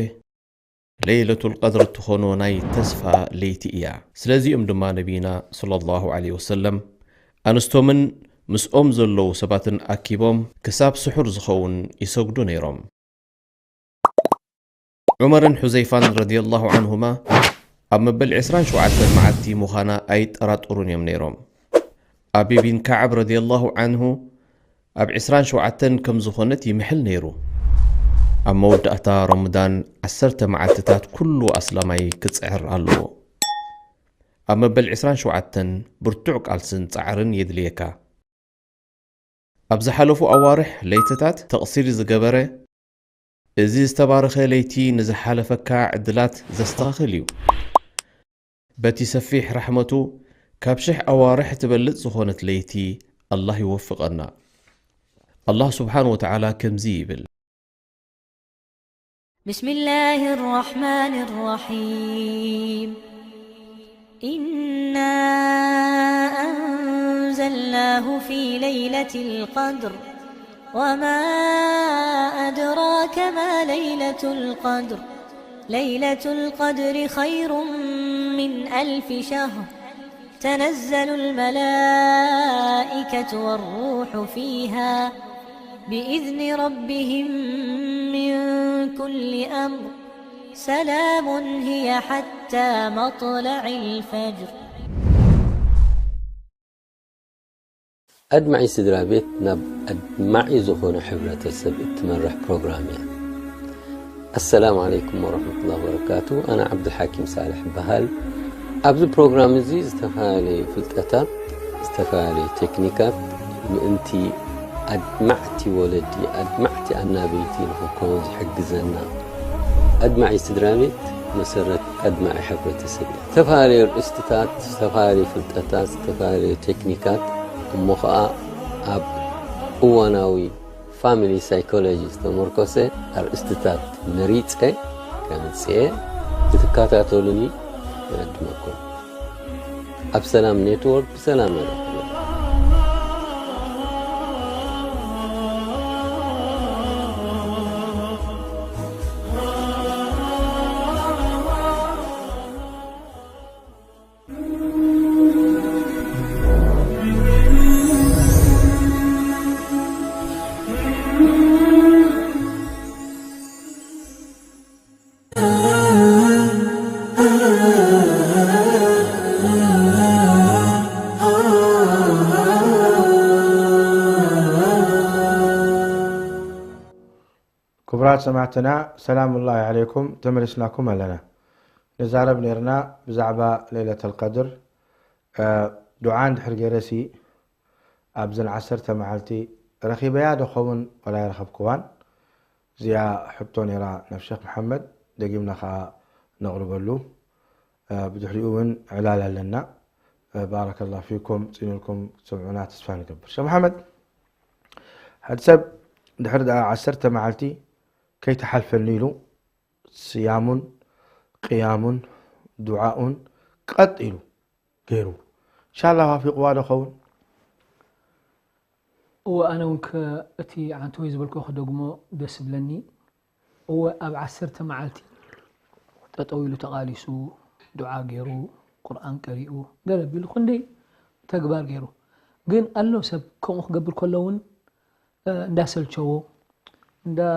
ለይለቱል ቀድር እትኾኖ ናይ ተስፋ ለይቲ እያ። ስለዚኦም ድማ ነቢና ሰለላሁ ዐለይሂ ወሰለም ኣንስቶምን ምስኦም ዘለዉ ሰባትን ኣኪቦም ክሳብ ስሑር ዝኸውን ይሰግዱ ነይሮም። ዑመርን ሑዘይፋን ረዲየላሁ ዐንሁማ ኣብ መበል ዕስራን ሸውዓተን መዓልቲ ምዃና ኣይጠራጠሩን እዮም ነይሮም። ኣቢ ቢን ካዕብ ረዲየላሁ ዐንሁ ኣብ ዕስራን ሸውዓተን ከም ዝኾነት ይምሕል ነይሩ። ኣብ መወዳእታ ረመዳን ዓሰርተ መዓልትታት ኩሉ ኣስላማይ ክጽዕር ኣለዎ። ኣብ መበል ዕስራን ሸውዓተን ብርቱዕ ቃልስን ጻዕርን የድልየካ። ኣብ ዝሓለፉ ኣዋርሕ ለይትታት ተቕሲር ዝገበረ፣ እዚ ዝተባረኸ ለይቲ ንዝሓለፈካ ዕድላት ዘስተኻኽል እዩ። በቲ ሰፊሕ ራሕመቱ ካብ ሽሕ ኣዋርሕ ትበልጽ ዝኾነት ለይቲ ኣላህ ይወፍቐና። ኣላህ ስብሓን ወተዓላ ከምዚ ይብል። بسم الله الرحمن الرحيم. إنا أنزلناه في ليلة القدر. وما أدراك ما ليلة القدر. ليلة القدر خير من ألف شهر. تنزل الملائكة والروح فيها بإذن ربهم من كل أمر. سلام هي حتى مطلع الفجر. ኣድማዒ ስድራ ቤት ናብ ኣድማዒ ዝኾነ ሕብረተሰብ እትመርሕ ፕሮግራም እያ። ኣሰላሙ ዓለይኩም ወረሕመቱላሂ ወበረካቱ። ኣነ ዓብዱልሓኪም ሳልሕ እበሃል። ኣብዚ ፕሮግራም እዚ ዝተፈላለዩ ፍልጠታት፣ ዝተፈላለዩ ቴክኒካት ምእንቲ ኣድማዕቲ ወለዲ፣ ኣድማዕቲ ኣናበይቲ ንኽንከውን ዝሕግዘና። ኣድማዒ ስድራ ቤት መሰረት ኣድማዒ ሕብረተሰብ እያ። ዝተፈላለዩ ኣርእስትታት፣ ዝተፈላለዩ ፍልጠታት፣ ዝተፈላለዩ ቴክኒካት፣ እሞ ኸኣ ኣብ እዋናዊ ፋሚሊ ሳይኮሎጂ ዝተመርኮሰ ኣርእስትታት መሪጸ ከምጽኤ ክትከታተሉኒ እዕድመኩም። ኣብ ሰላም ኔትወርክ ብሰላም ኣረኽበኩም። ክቡራት ሰማዕትና ሰላሙላሂ ዓለይኩም፣ ተመሊስናኩም ኣለና። ንዛረብ ነይርና ብዛዕባ ለይለተል ቀድር። እ፣ ዱዓ እንድሕር ገይረሲ ኣብዘን ዓሰርተ መዓልቲ ረኺበያ ዶ ኸውን ወላ ኣይረኸብክዋን? እዚኣ ሕቶ ነይራ ናብ ሸኽ መሓመድ፣ ደጊምና ኸዓ ነቕርበሉ። እ፣ ብድሕሪኡ እውን ዕላል ኣለና። እ፣ ባረከላሁ ፊኩም፣ ጽን ኢልኩም ክትሰምዑና ተስፋ ንገብር። ሸኽ መሓመድ፣ ሓደ ሰብ ድሕሪ ደኣ ዓሰርተ መዓልቲ ከይተሓልፈኒ ኢሉ ስያሙን ቅያሙን ዱዓኡን ቀጥ ኢሉ ገይሩ፣ ኢንሻላህ ዋፊቕዋ ዶ ኸውን? እወ፣ ኣነ እውን ከ-፣ እቲ ዓንተወይ ዝበልኮ ክደግሞ ደስ ይብለኒ። እወ፣ ኣብ ዓሰርተ መዓልቲ ጠጠው ኢሉ ተቓሊሱ፣ ዱዓ ገይሩ፣ ቁርኣን ቀሪኡ፣ ገለ ቢሉ ክንደይ ተግባር ገይሩ። ግን ኣሎ ሰብ ከምኡ ክገብር ከሎ እውን፣ እ፣ እንዳሰልቸዎ፣ እንዳ-፣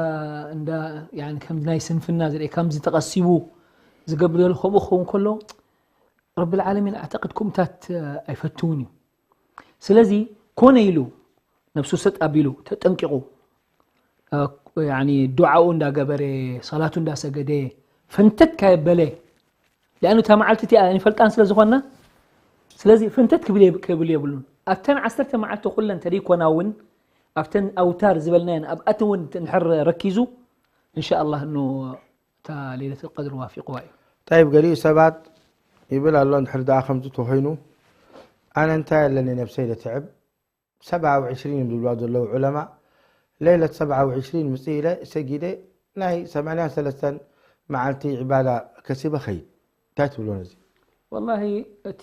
እንዳ-፣ ያኒ ከም ናይ ስንፍና ዝርኢ፣ ከምዚ ተቐሲቡ ዝገብር ዘሎ ከምኡ ክኸውን ከሎ፣ ረብል ዓለሚን ኣዕተቅድ ከምኡታት ኣይፈትውን እዩ። ስለዚ ኮነ ኢሉ ነብሱ ሰጥ ኣቢሉ ተጠንቂቑ፣ እ፣ ያኒ ዱዓኡ እንዳገበረ፣ ሰላቱ እንዳሰገደ፣ ፈንተት ካየበለ፣ ሊኣኑ እታ መዓልቲ እቲኣ ኣይንፈልጣን ስለ ዝኾንና፣ ስለዚ ፈንተት ክብል የብ-፣ ክብል የብሉን። ኣብተን ዓሰርተ መዓልቲ ኩለን ተደይኮና እውን፣ ኣብተን ኣውታር ዝበልናየን ኣብኣተን እውን እንድሕር ረኪዙ፣ እንሻኣላህ እኖ እታ ሌለተል ቀድር ዋፊቕዋ እዩ። ጠይብ፣ ገሊኡ ሰባት ይብል ኣሎ፣ እንድሕር ደኣ ከምዚ ተኾይኑ፣ ኣነ እንታይ ኣለኒ ነብሰይ ለትዕብ፣ ሰብዓ ወዕሽሪን እዮም ዝብልዋ ዘለዉ ዑለማ። ለይለት ሰብዓ ወዕሽሪን ምጽእ ኢለ ሰጊደ ናይ ሰማንያን ሰለስተን መዓልቲ ዕባዳ ከሲበ ኸይድ። እንታይ ትብሎ ነዚ? ወላሂ፣ እቲ፣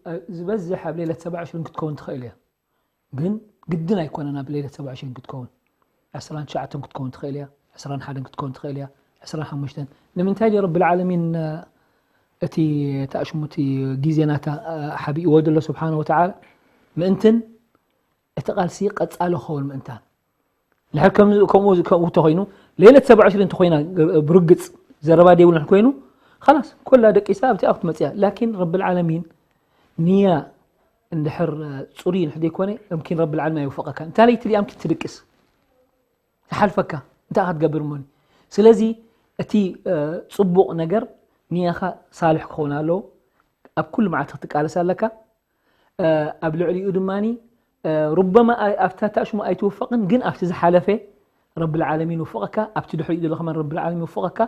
እ፣ ዝበዝሕ ኣብ ለይለት ሰብዓ ወዕሽሪን ክትከውን ትኽእል እያ። ግን ግድን ኣይኮነን ኣብ ለይለት ሰብዓ ወዕሽሪን ክትከውን። ዕስራን ትሽዓተን ክትከውን ትኽእል እያ፣ ዕስራን ሓደን ክትከውን ትኽእል እያ፣ ዕስራን ሓሙሽተን። ንምንታይ ድዩ ረብል ዓለሚን፣ እ፣ እቲ፣ እታ ሽሙ እቲ ግዜ ናታ፣ እ፣ ሓቢእዎ ዘሎ ስብሓነ ወተዓላ? ምእንትን እቲ ቃልሲ ቀጻሊ ክኸውን ምእንታን። እንድሕር ከም-፣ ከምኡ፣ ከምኡ እንተኾይኑ፣ ለይለት ሰብዓ ወዕሽሪን እንተኾይና፣ ብርግጽ ዘረባ ደይብሉ እንድሕር ኮይኑ፣ ኸላስ፣ ኩላ ደቂሳ ኣብቲ ኣብ ትመጽእ እያ። ላኪን ረብል ዓለሚን ንያ እንድሕር ጽሩይ እንድሕር ዘይኮነ፣ እምኪን ረብል ዓለሚን ኣይውፈቐካ። እንታ ለይቲ ድኣ እምኪን ትድቅስ፣ ትሓልፈካ። እንታይ ክትገብር እሞኒ? ስለዚ እቲ፣ እ፣ ጽቡቕ ነገር ንያኻ ሳልሕ ክኸውን ኣለዎ። ኣብ ኩሉ መዓልቲ ክትቃለስ ኣለካ። እ፣ ኣብ ልዕሊኡ ድማኒ፣ እ፣ ሩበማ ኣይ-፣ ኣብታ ታሽሙ ኣይትውፈቕን፣ ግን ኣብቲ ዝሓለፈ ረብል ዓለሚን ይውፍቐካ፣ ኣብቲ ድሕሪኡ ዘሎ ከማን ረብል ዓለሚን ይውፍቐካ።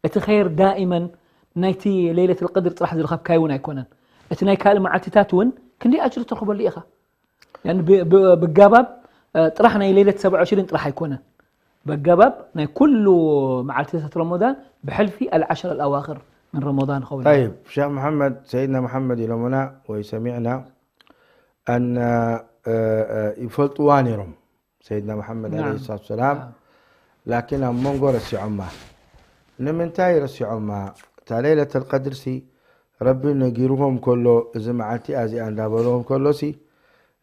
እቲ ኸይር ዳኢመን ናይቲ ለይለተል ቀድር ጥራሕ ዝረኸብካዮ እውን ኣይኮነን። እቲ ናይ ካልእ መዓልትታት እውን ክንደይ ኣጅሪ ትረኽበሉ ኢኻ። ያኒ ብ-፣ ብ-፣ ብጋባብ፣ እ፣ ጥራሕ ናይ ለይለት ሰብዓ ወዕሽሪን ጥራሕ ኣይኮነን። በገባብ ናይ ኩሉ መዓልትታት ረመዳን ብሕልፊ ኣልዓሽር ኣልኣዋኽር ምን ረመዳን ኸውን። ጠይብ፣ ሸኽ መሓመድ፣ ሰይድና መሓመድ ኢሎምና ወይ ሰሚዕና፣ ኣን፣ እ፣ እ፣ ይፈልጥዋ ነይሮም፣ ሰይድና መሓመድ ናም። ዓለይሂ ሰላቱ ወሰላም፣ ናም። ላኪን ኣብ መንጎ ረሲዖማ። ንምንታይ ረሲዖማ? እታ ለይለተል ቀድርሲ ረቢ ነጊርዎም ከሎ፣ እዚ መዓልቲ እዚኣ እንዳበልዎም ከሎሲ፣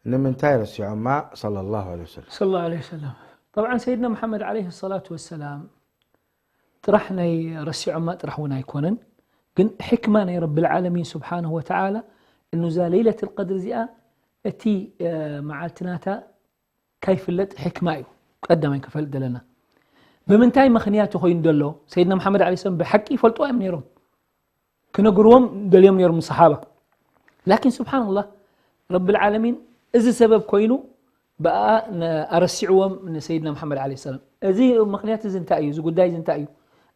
ንምንታይ ረሲዖማ? ሰለላሁ ዐለይሂ ወሰለም። ሰለላሁ ዐለይሂ ወሰለም። ጠብዓን ሰይድና መሓመድ ዓለይሂ ሰላቱ ወሰላም ጥራሕ ናይ ረሲዖማ ጥራሕ እውን ኣይኮነን፣ ግን ሕክማ ናይ ረብል ዓለሚን ስብሓንሁ ወተዓላ፣ እኑ እዛ ለይለተል ቀድር እዚኣ እቲ፣ እ፣ መዓልቲ ናታ ካይፍለጥ ሕክማ እዩ ቀዳማይ ከፈልጥ ዘለና። ብምንታይ ምኽንያት ኮይኑ ዘሎ? ሰይድና መሓመድ ዓለይሂ ሰላም ብሓቂ ይፈልጥዋ እዮም ነይሮም። ክነግርዎም ደልዮም ነይሮም ንሰሓባ። ላኪን ስብሓንላህ፣ ረብል ዓለሚን እዚ ሰበብ ኮይኑ ብኣ ነ-፣ ኣረሲዕዎም ንሰይድና መሓመድ ዓለይሂ ሰላም። እዚ ምኽንያት እዚ እንታይ እዩ? እዚ ጉዳይ እዚ እንታይ እዩ?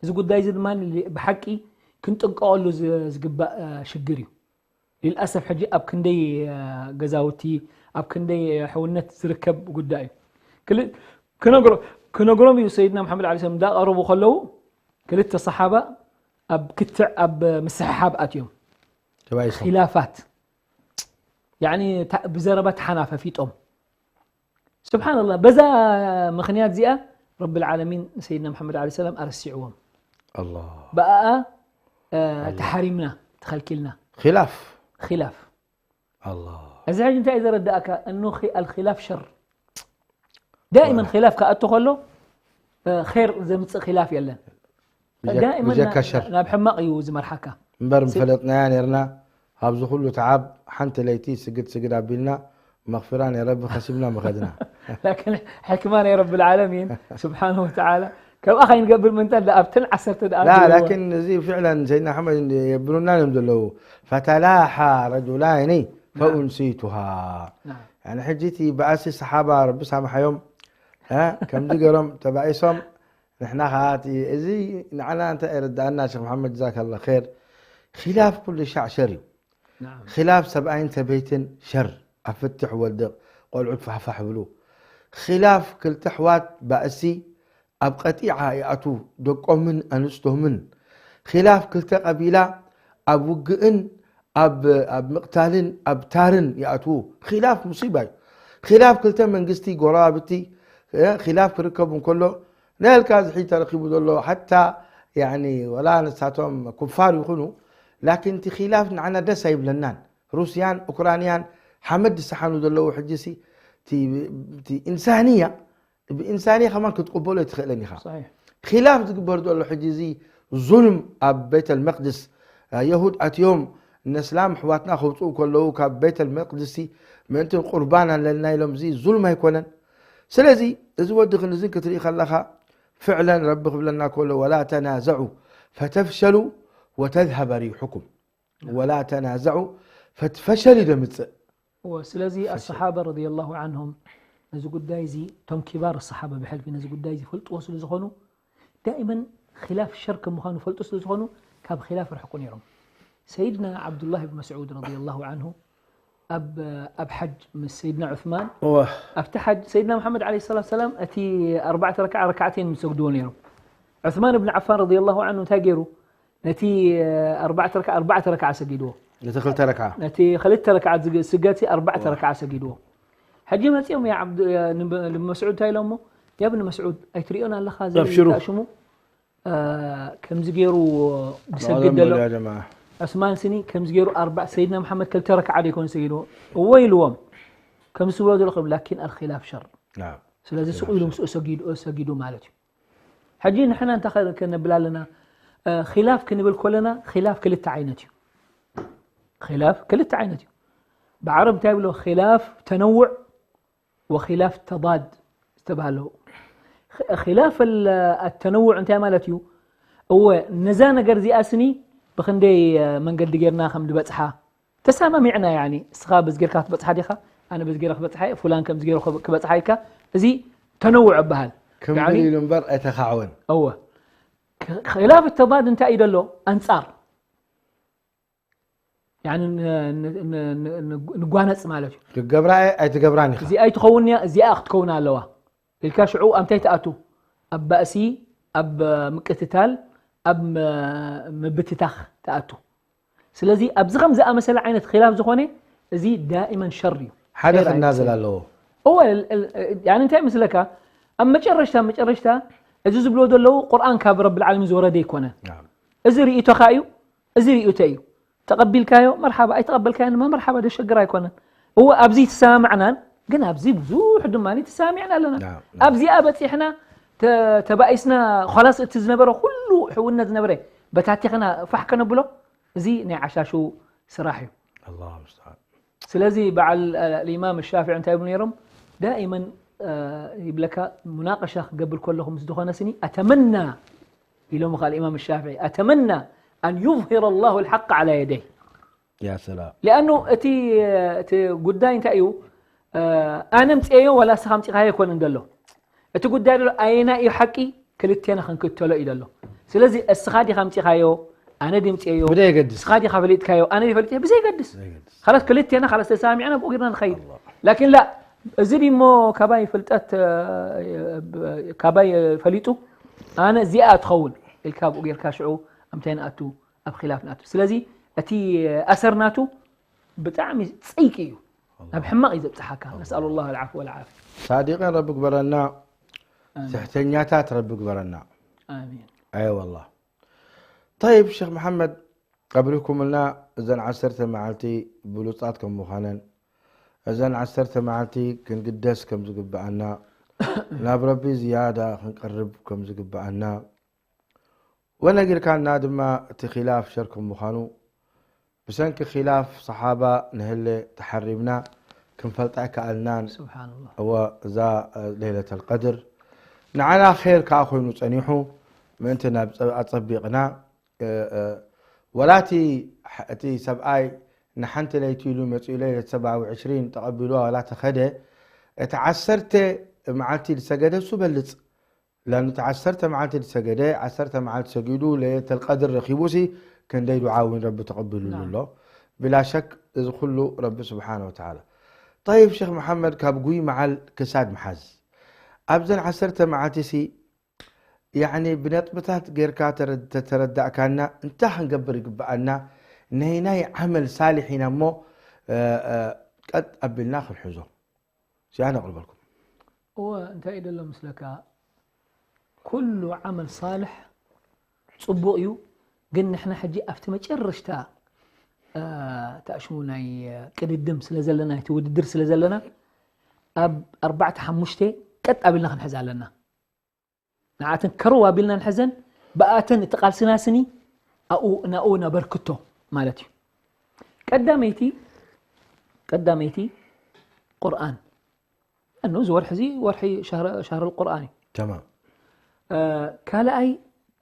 እዚ ጉዳይ እዚ ድማ ብሓቂ ክንጥንቀቐሉ ዝ- ዝግባእ እ፣ ሽግር እዩ። ሊልኣሰፍ ሕጂ ኣብ ክንደይ እ፣ ገዛውቲ ኣብ ክንደይ እ፣ ሕውነት ዝርከብ ጉዳይ እዩ። ክል- ክነግሮ- ክነግሮም እዩ ሰይድና መሓመድ ዓሊ ሰለም እንዳቐረቡ ከለዉ ክልተ ሰሓባ ኣብ ክትዕ ኣብ ምስሕሓብ ኣትዮም ተባይሶም። ኺላፋት ያኒ ታ- ብዘረባ ተሓናፈፊጦም ስብሓንላህ በዛ ምኽንያት እዚኣ ረብል ዓለሚን ሰይድና መሓመድ ዓሊ ሰላም ኣረሲዕዎም ኣላህ። ብኣኣ እ፣ ተሓሪምና ተኸልኪልና ኺላፍ ኺላፍ ኣላህ። እዚ ሕጂ እንታይ እዩ ዘረዳእካ እኖ ኣልኺላፍ ሸር ዳእመን ኺላፍ ክኣቱ ከሎ እ፣ ኸይር ዘምፅእ ኺላፍ የለን ብጀ- ዳእመን ብጀካ ና- ሸር ናብ ሕማቕ እዩ ዝመርሓካ እምበር ምፈለጥናያ ነርና። ኣብዚ ኩሉ ተዓብ ሓንቲ ለይቲ ስግድ ስግድ ኣቢልና መኽፊራ ናይ ረቢ ከሲብና ምኸድና። ላኪን ሕክማ ናይ ረቢ ልዓለሚን ስብሓን ወተዓላ ከምኣ ከይንገብር ምንታ ዳ ኣብተን ዓሰርተ ደኣ ላ ዘይብልዎ። ላኪን እዚ ፍዕለን ሰይድና ኣሕመድ የብሉና እዮም ዘለዉ። ፈተላሓ ረጁላይኒ ፈኡንሲቱሃ ናም። ያኒ ሕጂ እቲ በኣሲ ሰሓባ ረቢ ሳምሓዮም እ፣ ከምዚ ገይሮም ተባኢሶም ንሕና ከዓ እቲ እዚ ንዓና እንታይ የረዳእና ሸክ መሓመድ ዛካላ ር ኪላፍ ኩሉ ሻዕ ሸር እዩ ናም። ኪላፍ ሰብኣይን ሰበይትን ሸር ኣብ ፍትሕ ወድቕ ቆልዑት ፋሕፋሕ ብሉ ኪላፍ ክልተ ኣሕዋት ባእሲ ኣብ ቀጢዓ ይኣቱ ደቆምን ኣንስቶምን ኪላፍ ክልተ ቀቢላ ኣብ ውግእን ኣብ ኣብ ምቕታልን ኣብ ታርን ይኣትዉ ኺላፍ ሙሲባ እዩ ኺላፍ ክልተ መንግስቲ ጎረባብቲ እ፣ ኺላፍ ክርከብ እንከሎ ነልካ ዝሒ ተረኪቡ ዘሎ ሓታ ያኒ ወላ ንሳቶም ኩፋር ይኹኑ ላኪን እቲ ኺላፍ ንዓና ደስ ኣይብለናን ሩስያን ኡክራንያን ሓመድ ዝሰሓኑ ዘለዉ ሕጂሲ እቲ ኢንሳንያ ብኢንሳንያ ከማን ክትቅበሎ ኣይትኽእልን ኢኻ صحيح. ኺላፍ ዝግበር ዘሎ ሕጂ እዚ ዙልም ኣብ ቤተል መቅድስ የሁድ ኣትዮም ነስላም ኣሕዋትና ከውፅኡ ከለዉ ካብ ቤተል መቅድሲ ምእንትን ቁርባን ኣለና ኢሎም እዚ ዙልም ኣይኮነን ስለዚ እዚ ወዲ ክንዝን ክትርኢ ከለኻ ፍዕለን ረቢ ክብለና ከሎ ወላ ተናዘዑ ፈተፍሸሉ ወተዝሀበ ሪሑኩም ወላ ተናዘዑ ፈትፈሸል እዩ ደምፅእ እወ ስለዚ ኣሰሓባ ረዲየላሁ ዓንሁም ነዚ ጉዳይ እዚ እቶም ኪባር ኣሰሓባ ብሕልፊ ነዚ ጉዳይ እዚ ይፈልጥዎ ስለ ዝኾኑ ዳኢመን ኺላፍ ሸር ከም ምዃኑ ይፈልጡ ስለ ዝኾኑ ካብ ኺላፍ ርሕቁ ነይሮም ሰይድና ዓብዱላህ ብን መስዑድ ረዲየላሁ ዓንሁ ኣብ ኣብ ሓጅ ምስ ሰይድና ዑስማን እወ ኣብቲ ሓጅ ሰይድና መሓመድ ዓለይሂ ሰላቱ ሰላም እቲ ኣርባዕተ ረክዓ ረክዓተይን ምስ ሰግድዎ ነይሮም ዑስማን ብን ዓፋን ረዲየላሁ ዓንሁ እንታይ ገይሩ ነቲ ኣርባዕተ ረክዓ ኣርባዕተ ረክዓ ሰጊድዎ ነቲ ክልተ ረክዓ ነቲ ክልተ ረክዓ ዝግ- ስገድሲ ኣርባዕተ ረክዓ ሰጊድዎ ሕጂ መፂኦም ያ ዓብዱ ያ ንብ- ንመስዑድ እንታይ ኢሎሞ ያ ብኒ መስዑድ ኣይትሪኦን ኣለኻ እዚ ኣብሽሩ። ሽሙ ከምዚ ገይሩ ዝሰግድ ዘሎ ዑስማን ስኒ ከምዚ ገይሩ ኣርባ ሰይድና መሓመድ ክልተ ረክዓ ደይኮነ ሰጊድዎ እዎ ኢልዎም ከምዚ ትብሎ ዘለኹም ላኪን ኣልኪላፍ ሸር ስለዚ ስቕ ኢሉ ምስኡ ሰጊዱ ሰጊዱ ማለት እዩ ሕጂ ንሕና እንታይ ከነብል ኣለና ኺላፍ ክንብል ከለና ኺላፍ ክልተ ዓይነት እዩ ኺላፍ ክልተ ዓይነት እዩ ብዓረብ እንታይ ብሎ ኺላፍ ተነውዕ ወኺላፍ ተዳድ ዝተባሃለው ኺላፍ ኣተነውዕ እንታይ ማለት እዩ እወ ነዛ ነገር እዚኣ ስኒ ብክንደይ መንገዲ ጌርና ከም ዝበፅሓ ተሰማሚዕና ያኒ እስኻ በዚ ጌርካ ክትበፅሓ ዲኻ ኣነ በዚ ጌረ ክበፅሓ እየ ፉላን ከምዚ ጌሩ ክበፅሓ ኢልካ እዚ ተነውዕ ይበሃል ክምብል ኢሉ እምበር ኣይተኻዕወን እወ ኺላፍ ተዳድ እንታይ እዩ ደሎ ኣንፃር ያኒ ንጓነፅ ማለት እዩ ትገብራ እየ ኣይትገብራን ኢኻ እዚኣ ኣይትኸውን እያ እዚኣ ክትከውን ኣለዋ ኢልካ ሽዑ ኣብ እንታይ ትኣቱ ኣብ ባእሲ ኣብ ምቅትታል ኣብ ምብትታኽ ትኣቱ ስለዚ ኣብዚ ከም ዝኣመሰለ ዓይነት ኺላፍ ዝኾነ እዚ ዳእመን ሸር እዩ ሓደ ክናዘል ኣለዎ እወ እንታይ ምስለካ ኣብ መጨረሽታ መጨረሽታ እዚ ዝብሎ ዘለዉ ቁርኣን ካብ ረብል ዓለሚን ዝወረደ ኣይኮነን እዚ ርእይቶኻ እዩ እዚ ርእይቶ እዩ ተቐቢልካዮ መርሓባ ኣይተቐበልካዮ ድማ መርሓባ ደሸግር ኣይኮነን እወ ኣብዚ ተሰማማዕናን ግን ኣብዚ ብዙሕ ድማ ተሰማሚዕና ኣለና ኣብዚኣ በፂሕና ተባኢስና ኳላስ እቲ ዝነበረ ኩሉ ሕውነት ዝነበረ በታቲኽና ፋሕ ከነብሎ እዚ ናይ ዓሻሹ ስራሕ እዩ ስለዚ በዓል ኢማም ሻፍዒ እንታይ ይብሉ ነይሮም ዳኢመን ይብለካ ሙናቀሻ ክገብር ከለኹ ምስ ዝኾነ ስኒ ኣተመና ኢሎም ኻል ኢማም ሻፍዒ ኣተመና ኣን ዩظሂር ላሁ ልሓቅ ዓላ የደይ ያ ሰላም ሊኣኑ እቲ እቲ ጉዳይ እንታይ እዩ ኣነ ምፅኤዮ ዋላ እስኻ ምፂኻዮ ኣይኮነን ዘሎ እቲ ጉዳይ ደሎ ኣየና እዩ ሓቂ ክልቴና ክንክተሎ እዩ ደሎ ስለዚ እስኻ ዲኻ ምፂኻዮ ኣነ ድምፅየዮ ብደይ የገድስ ስኻ ዲኻ ፈሊጥካዮ ኣነ ዲፈሊጥ ብዘይገድስ ዘይገድስ ካላስ ክልቴና ካላስ ተሰማሚዕና ብኡ ጌርና ንኸይድ ኣላህ ላኪን ላ እዚ ዲሞ ካባይ ፍልጠት እ፣ ካባይ ፈሊጡ ኣነ እዚኣ ትኸውን ኢልካ ብኡ ጌርካ ሽዑ ኣብ ምንታይ ንኣቱ ኣብ ኪላፍ ንኣቱ ስለዚ እቲ ኣሰር ናቱ ብጣዕሚ ፀይቂ እዩ ናብ ሕማቕ እዩ ዘብፅሓካ ነስኣሉ ላህ ልዓፍ ወልዓፍ ሳዲቀን ረቢ ግበረና ኣሜን። ትሕተኛታት ረቢ ግበረና ኣሚን ኣይ والله طيب شيخ محمد ኣብሪኩምልና እዘን ዓሰርተ መዓልቲ ብሉጻት ከም ምዃነን እዘን ዓሰርተ መዓልቲ ክንግደስ ከም ዝግብኣና ናብ ረቢ ዝያዳ ክንቀርብ ከም ዝግብኣና ወነጊርካና ድማ እቲ ኺላፍ ሸር ከም ምዃኑ ብሰንኪ ኺላፍ ሰሓባ ንህለ ተሓሪምና ክንፈልጣ ኣይከኣልናን ስብሓንላህ እወ እዛ ለይለት ኣልቀድር ንዓና ኸይር ከዓ ኮይኑ ፀኒሑ ምእንቲ ናብ ፀ- ኣፀቢቕና እ፣ እ፣ ወላ እቲ ሕ- እቲ ሰብኣይ ንሓንቲ ለይቲ ኢሉ መፂኡ ለይለት ሰብዓ ወዕሽሪን ተቐቢልዋ ወላ ተኸደ እቲ ዓሰርተ መዓልቲ ዝሰገደ እሱ በልፅ ለኣኑ እቲ ዓሰርተ መዓልቲ ዝሰገደ ዓሰርተ መዓልቲ ሰጊዱ ለይለት ኣልቀድር ረኺቡ ሲ ክንደይ ዱዓ እውን ረቢ ተቐቢሉሉ ናም። ኣሎ ብላ ሸክ እዚ ኩሉ ረቢ ስብሓን ወተዓላ طيب شيخ محمد ካብ ጉይ መዓል ክሳድ ምሓዝ ኣብዘን ዓሰርተ መዓልቲ ሲ ያዕኒ ብነጥብታት ጌርካ ተረ- ተተረዳእካና እንታይ ክንገብር ይግብኣና ናይ ናይ ዓመል ሳሊሕ ኢና እሞ እ፣ እ፣ ቀጥ ኣቢልና ክንሕዞ ሲኣ ነቕርበልኩም እወ እንታይ እዩ ደሎ ምስለካ ኩሉ ዓመል ሳልሕ ፅቡቕ እዩ ግን ንሕና ሕጂ ኣብቲ መጨረሽታ እ፣ ተኣሽሙ ናይ ቅድድም ስለ ዘለና እቲ ውድድር ስለ ዘለና ኣብ ኣርባዕተ ሓሙሽተ ቀጥ ኣቢልና ክንሕዝ ኣለና ንዓተን ከርው ኣቢልና ንሕዘን ብኣተን እቲ ቃልስና ስኒ ኣብኡ ናብኡ ነበርክቶ ማለት እዩ ቀዳመይቲ ቀዳመይቲ ቁርኣን እኑ እዚ ወርሒ እዚ ወርሒ ሻህር ቁርኣን እዩ ተማም እ፣ ካልኣይ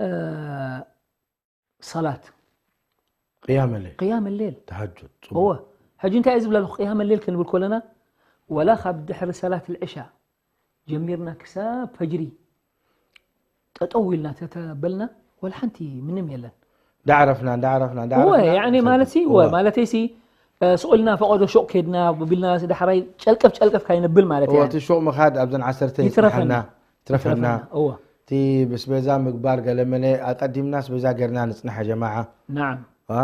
እ፣ ሰላት ቅያመ ለይል ቅያም ሌል ተሃጁድ እወ ሕጂ እንታይ እዩ ዝብላ ኣለኹ ቅያም ሌል ክንብል ከለና ወላ ካብ ድሕሪ ሰላት ልዕሻ ጀሚርና ክሳብ ፈጅሪ ጠጠው ኢልና ተተበልና ወላ ሓንቲ ምንም የለን እንዳዕረፍና እንዳዕረፍና እወ ያኒ ማለት ሲ እወ ማለተይ ሲ እ፣ ስቕ ኢልና ፈቐዶ ሹቕ ከድና ቢልና ዳሕራይ ጨልቀፍ ጨልቀፍ ካይንብል ማለት እወ እዩ እቲ ሹቕ ምኻድ ኣብዘን ዓሰርተ ይትረፈና። ይፅናሓና ትረፈና እወ እቲ ብስቤዛ ምግባር ገለመለ ኣቀዲምና ስቤዛ ገርና ንፅናሐ ጀማዓ ናዓም ዋ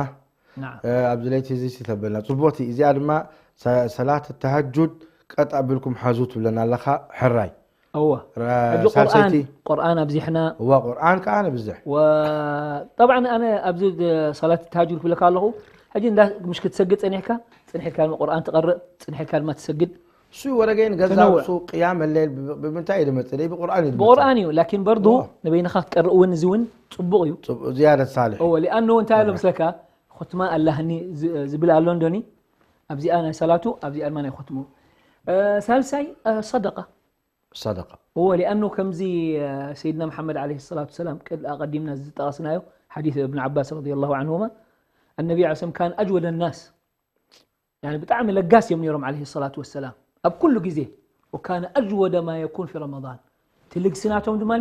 ናዓም እ፣ ኣብዚ ለይቲ እዚ ተበልና ፅቡቅቲ እዚኣ ድማ ሰ- ሰላት ተሃጁድ ቀጥ ኣቢልኩም ሓዙ ትብለና ኣለኻ ሕራይ እወ ረ- ሕጂ ሳልሰይቲ ቁርኣን ቁርኣን ኣብዚሕና እዋ ቁርኣን ከዓ ንብዝሕ و طبعا ኣነ ኣብዚ ሰላት ተሃጁድ ክብለካ ኣለኹ ሕጂ እንዳ ምሽ ክትሰግድ ፀኒሕካ ፅንሕ ኢልካ ድማ ቁርኣን ትቐርእ ፅንሕ ኢልካ ድማ ትሰግድ እሱ ወረገይን ገዛ ተነውዕ። እሱ ቅያም ለይል ብ- ብምንታይ እዩ ዝመፅእ ደይ ብቁርኣን እዩ ዝመፅእ ብቁርኣን እዩ ላኪን በርዱ እዋ። ንበይንኻ ክትቀርእ እውን እዚ እውን ፅቡቕ እዩ ፅቡቅ ዝያደት ሳልሕ እወ ሊኣኖ እንታይ ኣሎ ምስለካ ኹትማ ኣላህኒ ዝ- ዝብል ኣሎ እንዶኒ ኣብዚኣ ናይ ሰላቱ ኣብዚኣ ድማ ናይ ኹትሙ እ፣ ሳልሳይ እ፣ ሰደቃ ሰደቃ እወ ሊኣኖ ከምዚ እ፣ ሰይድና መሓመድ ዓለይሂ ሰላቱ ሰላም ቅድ ኣቐዲምና ዝጠቐስናዮ ሓዲስ እብን ዓባስ ረዲየላሁ ዓንሁማ ኣነቢ ዓ ሰለም ካን ኣጅወደ ናስ ያኒ ብጣዕሚ ለጋስ እዮም ነይሮም ዓለይሂ ሰላቱ ወሰላም ኣብ ኩሉ ግዜ ወካነ ኣጅወደ ማ የኩን ፊ ረመዳን እቲ ልግሲ ናቶም ድማ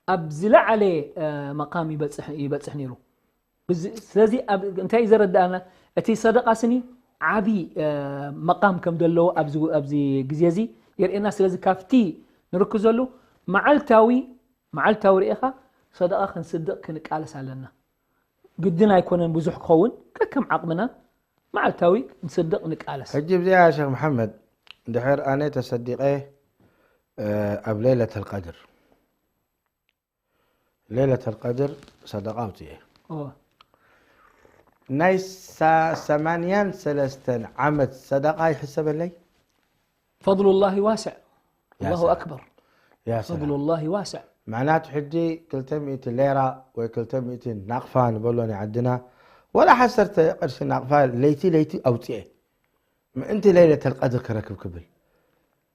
ኣብ ዝለዓለ እ፣ መቃም ይበፅሕ ይበፅሕ ነይሩ ብዚ- ስለዚ ኣብ- እንታይ እዩ ዘረዳእና እቲ ሰደቃ ስኒ ዓብዪ እ፣ መቃም ከም ዘለዎ ኣብዚ ኣብዚ ግዜ እዚ የርእየና ስለዚ ካብቲ ንርክዘሉ መዓልታዊ መዓልታዊ ርኢኻ ሰደቃ ክንስድቕ ክንቃለስ ኣለና ግድን ኣይኮነን ብዙሕ ክኸውን ከከም ዓቕምና መዓልታዊ ክንስድቕ ንቃለስ ሕጂ ብዚኣ ሸክ መሓመድ ድሕር ኣነ ተሰዲቀ እ፣ ኣብ ለይለት ኣልቀድር ለይለት ኣልቀድር ሰደቃ ኣውፅኤ እወ። ናይ ሳ- ሰማንያን ሰለስተን ዓመት ሰደቃ ይሕሰበለይ ፈضሉ ላሂ ዋስዕ ያ ኣላሁ ሰላም። ኣክበር ያ ፈضሉ ሰላም ላሂ ዋስዕ መዕናቱ ሕጂ ክልተ ሚእቲ ሌራ ወይ ክልተ ሚእቲ ናቕፋ ንበሎ ናይ ዓድና ወላ ሓሰርተ ቅርሺ ናቕፋ ለይቲ ለይቲ ኣውፅኤ ምእንቲ ለይለት ኣልቀድር ክረክብ ክብል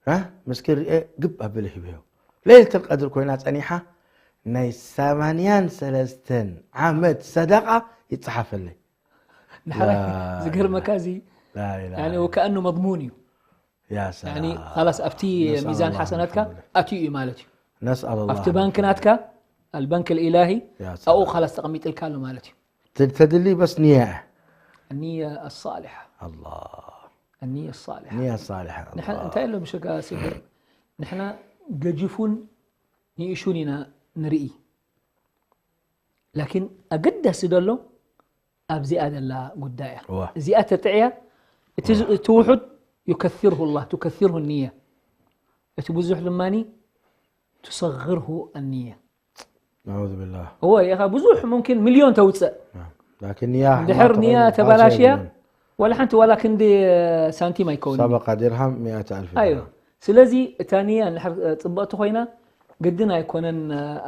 እ? ምስ ክርኤ ግብ ኣበለ ሂበዮ ለይለት ኣልቀድር ኮይና ፀኒሓ ናይ ሰማንያን ሰለስተን ዓመት ሰደቃ ይፀሓፈለይ ንሓራይ ላ ዝገርመካ እዚ ላኢላሃ ያኒ ወከኣኑ መضሙን እዩ ያ ያኒ ሰላም ኻላስ ኣብቲ ነስኣል ሚዛን ኣላህ ሓሰናትካ ኣልሓምዱሊላህ። ኣትዩ እዩ ማለት እዩ ነስኣል ኣላህ ኣብቲ ባንክ ናትካ ኣልባንክ ልኢላሂ ያ ኣብኡ ሰላም ኻላስ ተቐሚጥልካ ኣሎ ማለት እዩ ተድሊ በስ ንያ النية الصالحة الله النية الصالحة ንያ ሳልሐ ንሕና እንታይ ኣሎ ምሸካ ስግር ንሕና ገጂፉን ንእሹን ኢና ንርኢ ላኪን ኣገዳሲ ደሎ ኣብዚኣ ደላ ጉዳይ እያ እዋ። እዚኣ ተጥዕያ እቲ ዝ- እቲ ውሑድ يكثره الله تكثره النية እቲ ብዙሕ ድማ تصغره النية نعوذ بالله እወ ኢኻ ብዙሕ ممكن ሚልዮን ተውፅእ لكن نية ድሕር ንያ ተበላሽያ ወላ ሓንቲ ዋላ ክንዲ ሳንቲም ኣይከውን سبق درهم مئة ألف ኣዮ ስለዚ እታ ንያ እንድሕር ፅብቕቲ ኮይና ግድን ኣይኮነን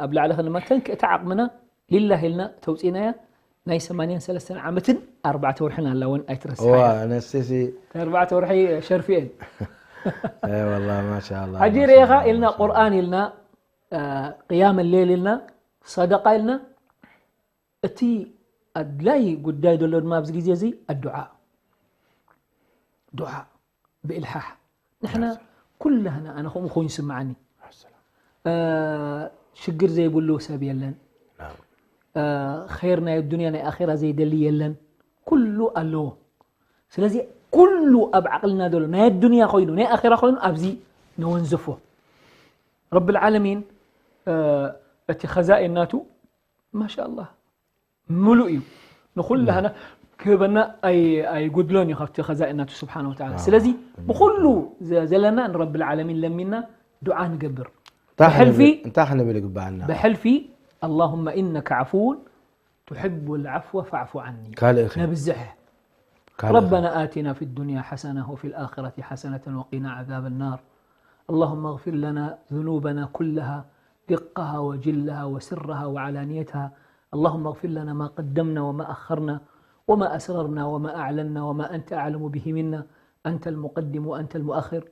ኣብ ላዕሊ ክንመተን ክእቲ ዓቕምና ሊላህ ኢልና ተውፂናያ ናይ ሰማንያን ሰለስተን ዓመትን ኣርባዕተ ወርሕን ኣላ እውን ኣይትረስሓ هو نسيسي ኣርባዕተ ወርሒ ሸርፊ እየን اي والله ما شاء الله ሕጂ ما شاء ርኢኻ الله، ኢልና ما شاء الله. ቁርኣን ኢልና ቅያም ሌል ኢልና ሰደቃ ኢልና እቲ ኣድላይ ጉዳይ ዘሎ ድማ ኣብዚ ግዜ እዚ ኣዱዓ ዱዓ ብእልሓሕ ንሕና ኩላህና ኣነ ከምኡ ኮይኑ ይስምዓኒ እ፣ ሽግር ዘይብሉ ሰብ የለን نعم. እ፣ ኸይር ናይ ዱንያ ናይ ኣኼራ ዘይደሊ የለን ኩሉ ኣለዎ ስለዚ ኩሉ ኣብ ዓቕልና ዘሎ ናይ ዱንያ ኮይኑ ናይ ኣኼራ ኮይኑ ኣብዚ ነወንዝፎ ረብ ልዓለሚን እ፣ እቲ ኸዛኢን ናቱ ማሻ ኣላህ ምሉእ እዩ ንኩላህና ክህበና ኣይ- ኣይጉድሎን እዩ ካብቲ ኸዛኢን ናቱ ስብሓን ወተዓላ ስለዚ ብኩሉ ዘ- ዘለና ንረብ ልዓለሚን ለሚና ዱዓ ንገብር እንታይ ብሕልፊ ክንብል- እንታይ ክንብል ይግባኣና ብሕልፊ اللهم إنك عفو تحب العفو فاعف عني ካልእ ኸ ነብዝሕ ካልእ ኸ? ربنا آتنا في الدنيا حسنة وفي الآخرة حسنة وقنا عذاب النار اللهم اغفر لنا ذنوبنا كلها دقها وجلها وسرها وعلانيتها اللهم اغفر لنا ما قدمنا وما أخرنا وما أسررنا وما أعلنا وما أنت أعلم به منا أنت المقدم وأنت المؤخر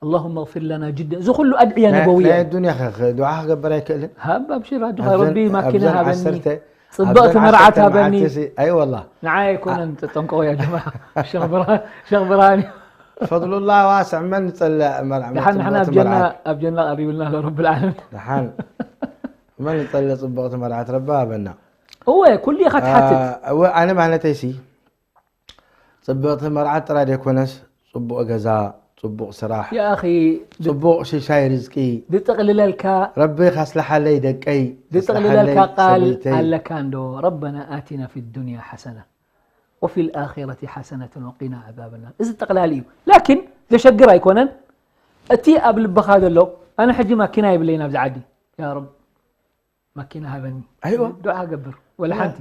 اللهم اغفر لنا جدا እዚ ኩሉ ኣድዕያ ናይ ነበውያ ናይ ዱንያ ኸ ኸ- ዱዓ ክገብር ኣይክእልን ሃብ ኣብሽር ኣጆኻ ኣብዘን- ረቢ ማኪና ኣብዘን ሃበኒ ዓሰርተ- ፅብቕቲ ኣብዘን መርዓት ዓሰርተ ሃበኒ መዓልቲ ሲ- ኣይ ወላ ንዓይ ኣይኮነን ተጠንቀቑ ያ ጀማ ሸኽ ብርሃን እዩ ፈضሉላህ ዋስዕ መን ንፀልእ መርዓ ድሓን ንሕና ኣብ ፅብቕቲ ጀና መርዓት ኣብ ጀና ቀሪብልና ኣሎ ረቢ ልዓለሚን ድሓን መን ንፀልእ ፅብቕቲ መርዓት ረባ ሃበና እወ ኩሉ ኢኻ ትሓትት እወ ኣነ ማለተይ ሲ ፅብቕቲ መርዓት ጥራይ ዘይኮነስ ፅቡቕ ገዛ ፅቡቕ ስራሕ ያኺ ፅቡቕ ሽሻይ ርዝቂ ዝጥቕልለልካ ረቢ ካስልሓለይ ደቀይ ዝጥቕልለልካ ካስልሓለይ ቃል ሰበይተይ። ኣለካ እንዶ ረበና ኣቲና ፊ ዱንያ ሓሰና ወፊ ልኣኺረት ሓሰነትን ወቂና ዓዛብ ናር እዚ ጠቕላሊ እዩ ላኪን ዘሸግር ኣይኮነን እቲ ኣብ ልብኻ ዘሎ ኣነ ሕጂ ማኪና የብለይን ኣብዚ ዓዲ ያ ረብ ማኪና ሃበኒ ኣይዋ። ዱዓ ገብር ወላ ሓንቲ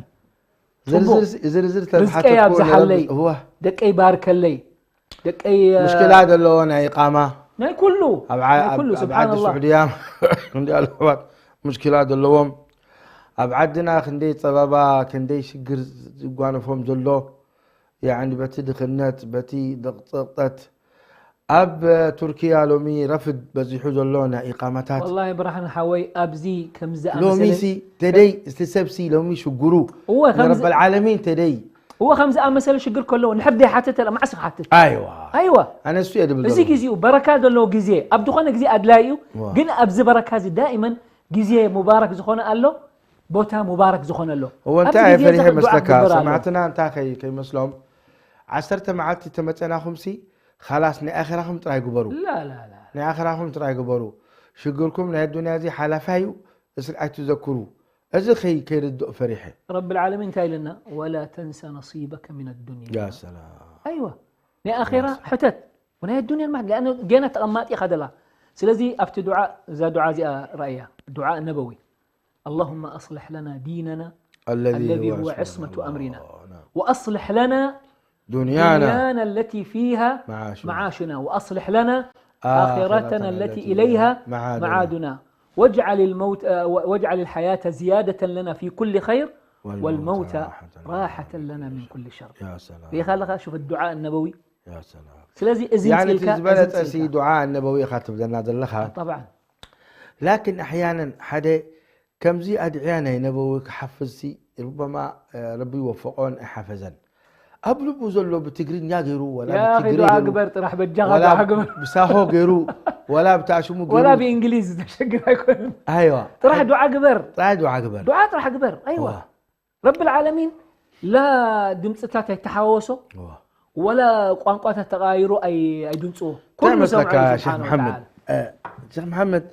ዝርዝር ዝርዝር ርዝቀይ ኣብዝሓለይ ተዝሓተኩ ደቀይ ባርከለይ ደቀይ ሙሽኪላ ዘለዎ ናይ ኢቃማ ናይ ኩሉ ኣብ ናይ ዓ- ኩሉ ኣብ- ኣብ ዓዲ ስብሓንላ ስዑድያ ክንዲ ኣለዋት ሙሽኪላ ዘለዎም ኣብ ዓድና ክንደይ ፀበባ ክንደይ ሽግር ዝጓነፎም ዘሎ ያዕኒ በቲ ድኽነት በቲ ደቕፀቕጠት ኣብ ቱርኪያ ሎሚ ረፍድ በዚሑ ዘሎ ናይ ኢቃማታት ወላሂ ብርሃን ሓወይ ኣብዚ ከምዚ ሎሚ ኣመሰለ ሲ ተደይ እቲ ሰብ ሲ ሎሚ ሽግሩ እወ ከምዚ ንረበል ዓለሚን ተደይ እወ ከምዚ ኣመሰለ ሽግር ከለዎ ንሕር ደይ ሓተተ ላ ማዕስ ክሓትት ኣይዋ ኣይዋ ኣነ እሱ እየ ድብል እዚ ዘለኹ። ግዜኡ በረካ ዘለዎ ግዜ ኣብ ዝኾነ ግዜ ኣድላይ እዩ ዋ። ግን ኣብዚ በረካ እዚ ዳእመን ግዜ ሙባረክ ዝኾነ ኣሎ ቦታ ሙባረክ ዝኾነ ኣሎ እወ ኣብዚ እንታይ ግዜ ፈሪሐ እዚ ዱዓ መስለካ ክግበር ኣሎ። ሰማዕትና እንታይ ከይ- ከይመስሎም ዓሰርተ መዓልቲ ተመፀናኹም ሲ ካላስ ናይ ኣኸራኹም ጥራይ ግበሩ ላ ላ ላ ናይ ኣኸራኹም ጥራይ ግበሩ ሽግርኩም ናይ ኣዱንያ እዚ ሓላፋ እዩ እስር ኣይትዘክሩ እዚ ከይ ከይርድኦ ፈሪሐ ረብ ልዓለሚን እንታይ ኢለና ወላ ተንሳ ነሲበከ ምን ኣዱንያ ያ ሰላም ኣይዋ ናይ ኣኼራ ሕተት ወናይ ኣዱንያ ልማት ሊኣነ ጌና ተቐማጢ ኢኻ ደላ ስለዚ ኣብቲ ዱዓ እዛ ዱዓ እዚኣ ረእያ ዱዓ ነበዊ اللهم أصلح لنا ديننا الذي الذي هو هو عصمة عصمة أمرنا نعم. وأصلح لنا دنيانا دنيانا التي فيها معاشنا. معاشنا وأصلح لنا آخرتنا آخرتنا التي التي إليها معادنا. معادنا واجعل الموت آه، واجعل الحياة زيادة لنا في كل خير والموت راحة لنا من كل شر يا سلام ሪኻ ኣለኻ شوف الدعاء النبوي يا سلام ስለዚ እዚ يعني ምፅልካ ዝበለፀ ሲ ዱዓ ነበዊ ኢኻ ትብለና ዘለኻ طبعا ላኪን ኣሕያነን ሓደ ከምዚ ኣድዕያ ናይ ነበዊ ክሓፍዝሲ ሩበማ ረቢ ይወፈቆን ኣይሓፈዘን ኣብ ልቡ ዘሎ ብትግርኛ ገይሩ ወላ يا أخي ብትግሪ دعاء ገይሩ ግበር ጥራሕ በጃኻ ወላ دعاء ግበር ብሳሆ ገይሩ ወላ ብታሽሙ ولا ገይሩ بإنجليز ተሸግር ኣይኮነን ኣይዋ ጥራሕ دعاء ግበር ጥራይ ዱዓ ግበር دعاء ጥራሕ ግበር أيوة ዋ رب العالمين لا ድምፅታት ኣይተሓወሶ፣ ወላ ቋንቋታት ተቐያይሩ ኣይ-፣ ኣይድምፅዎ። እንታይ ኩሉ መስለካ ሰምዖ እዩ ሸኽ ስብሓነ መሓመድ? ወተዓላ። እ፣ ሸኽ መሓመድ፣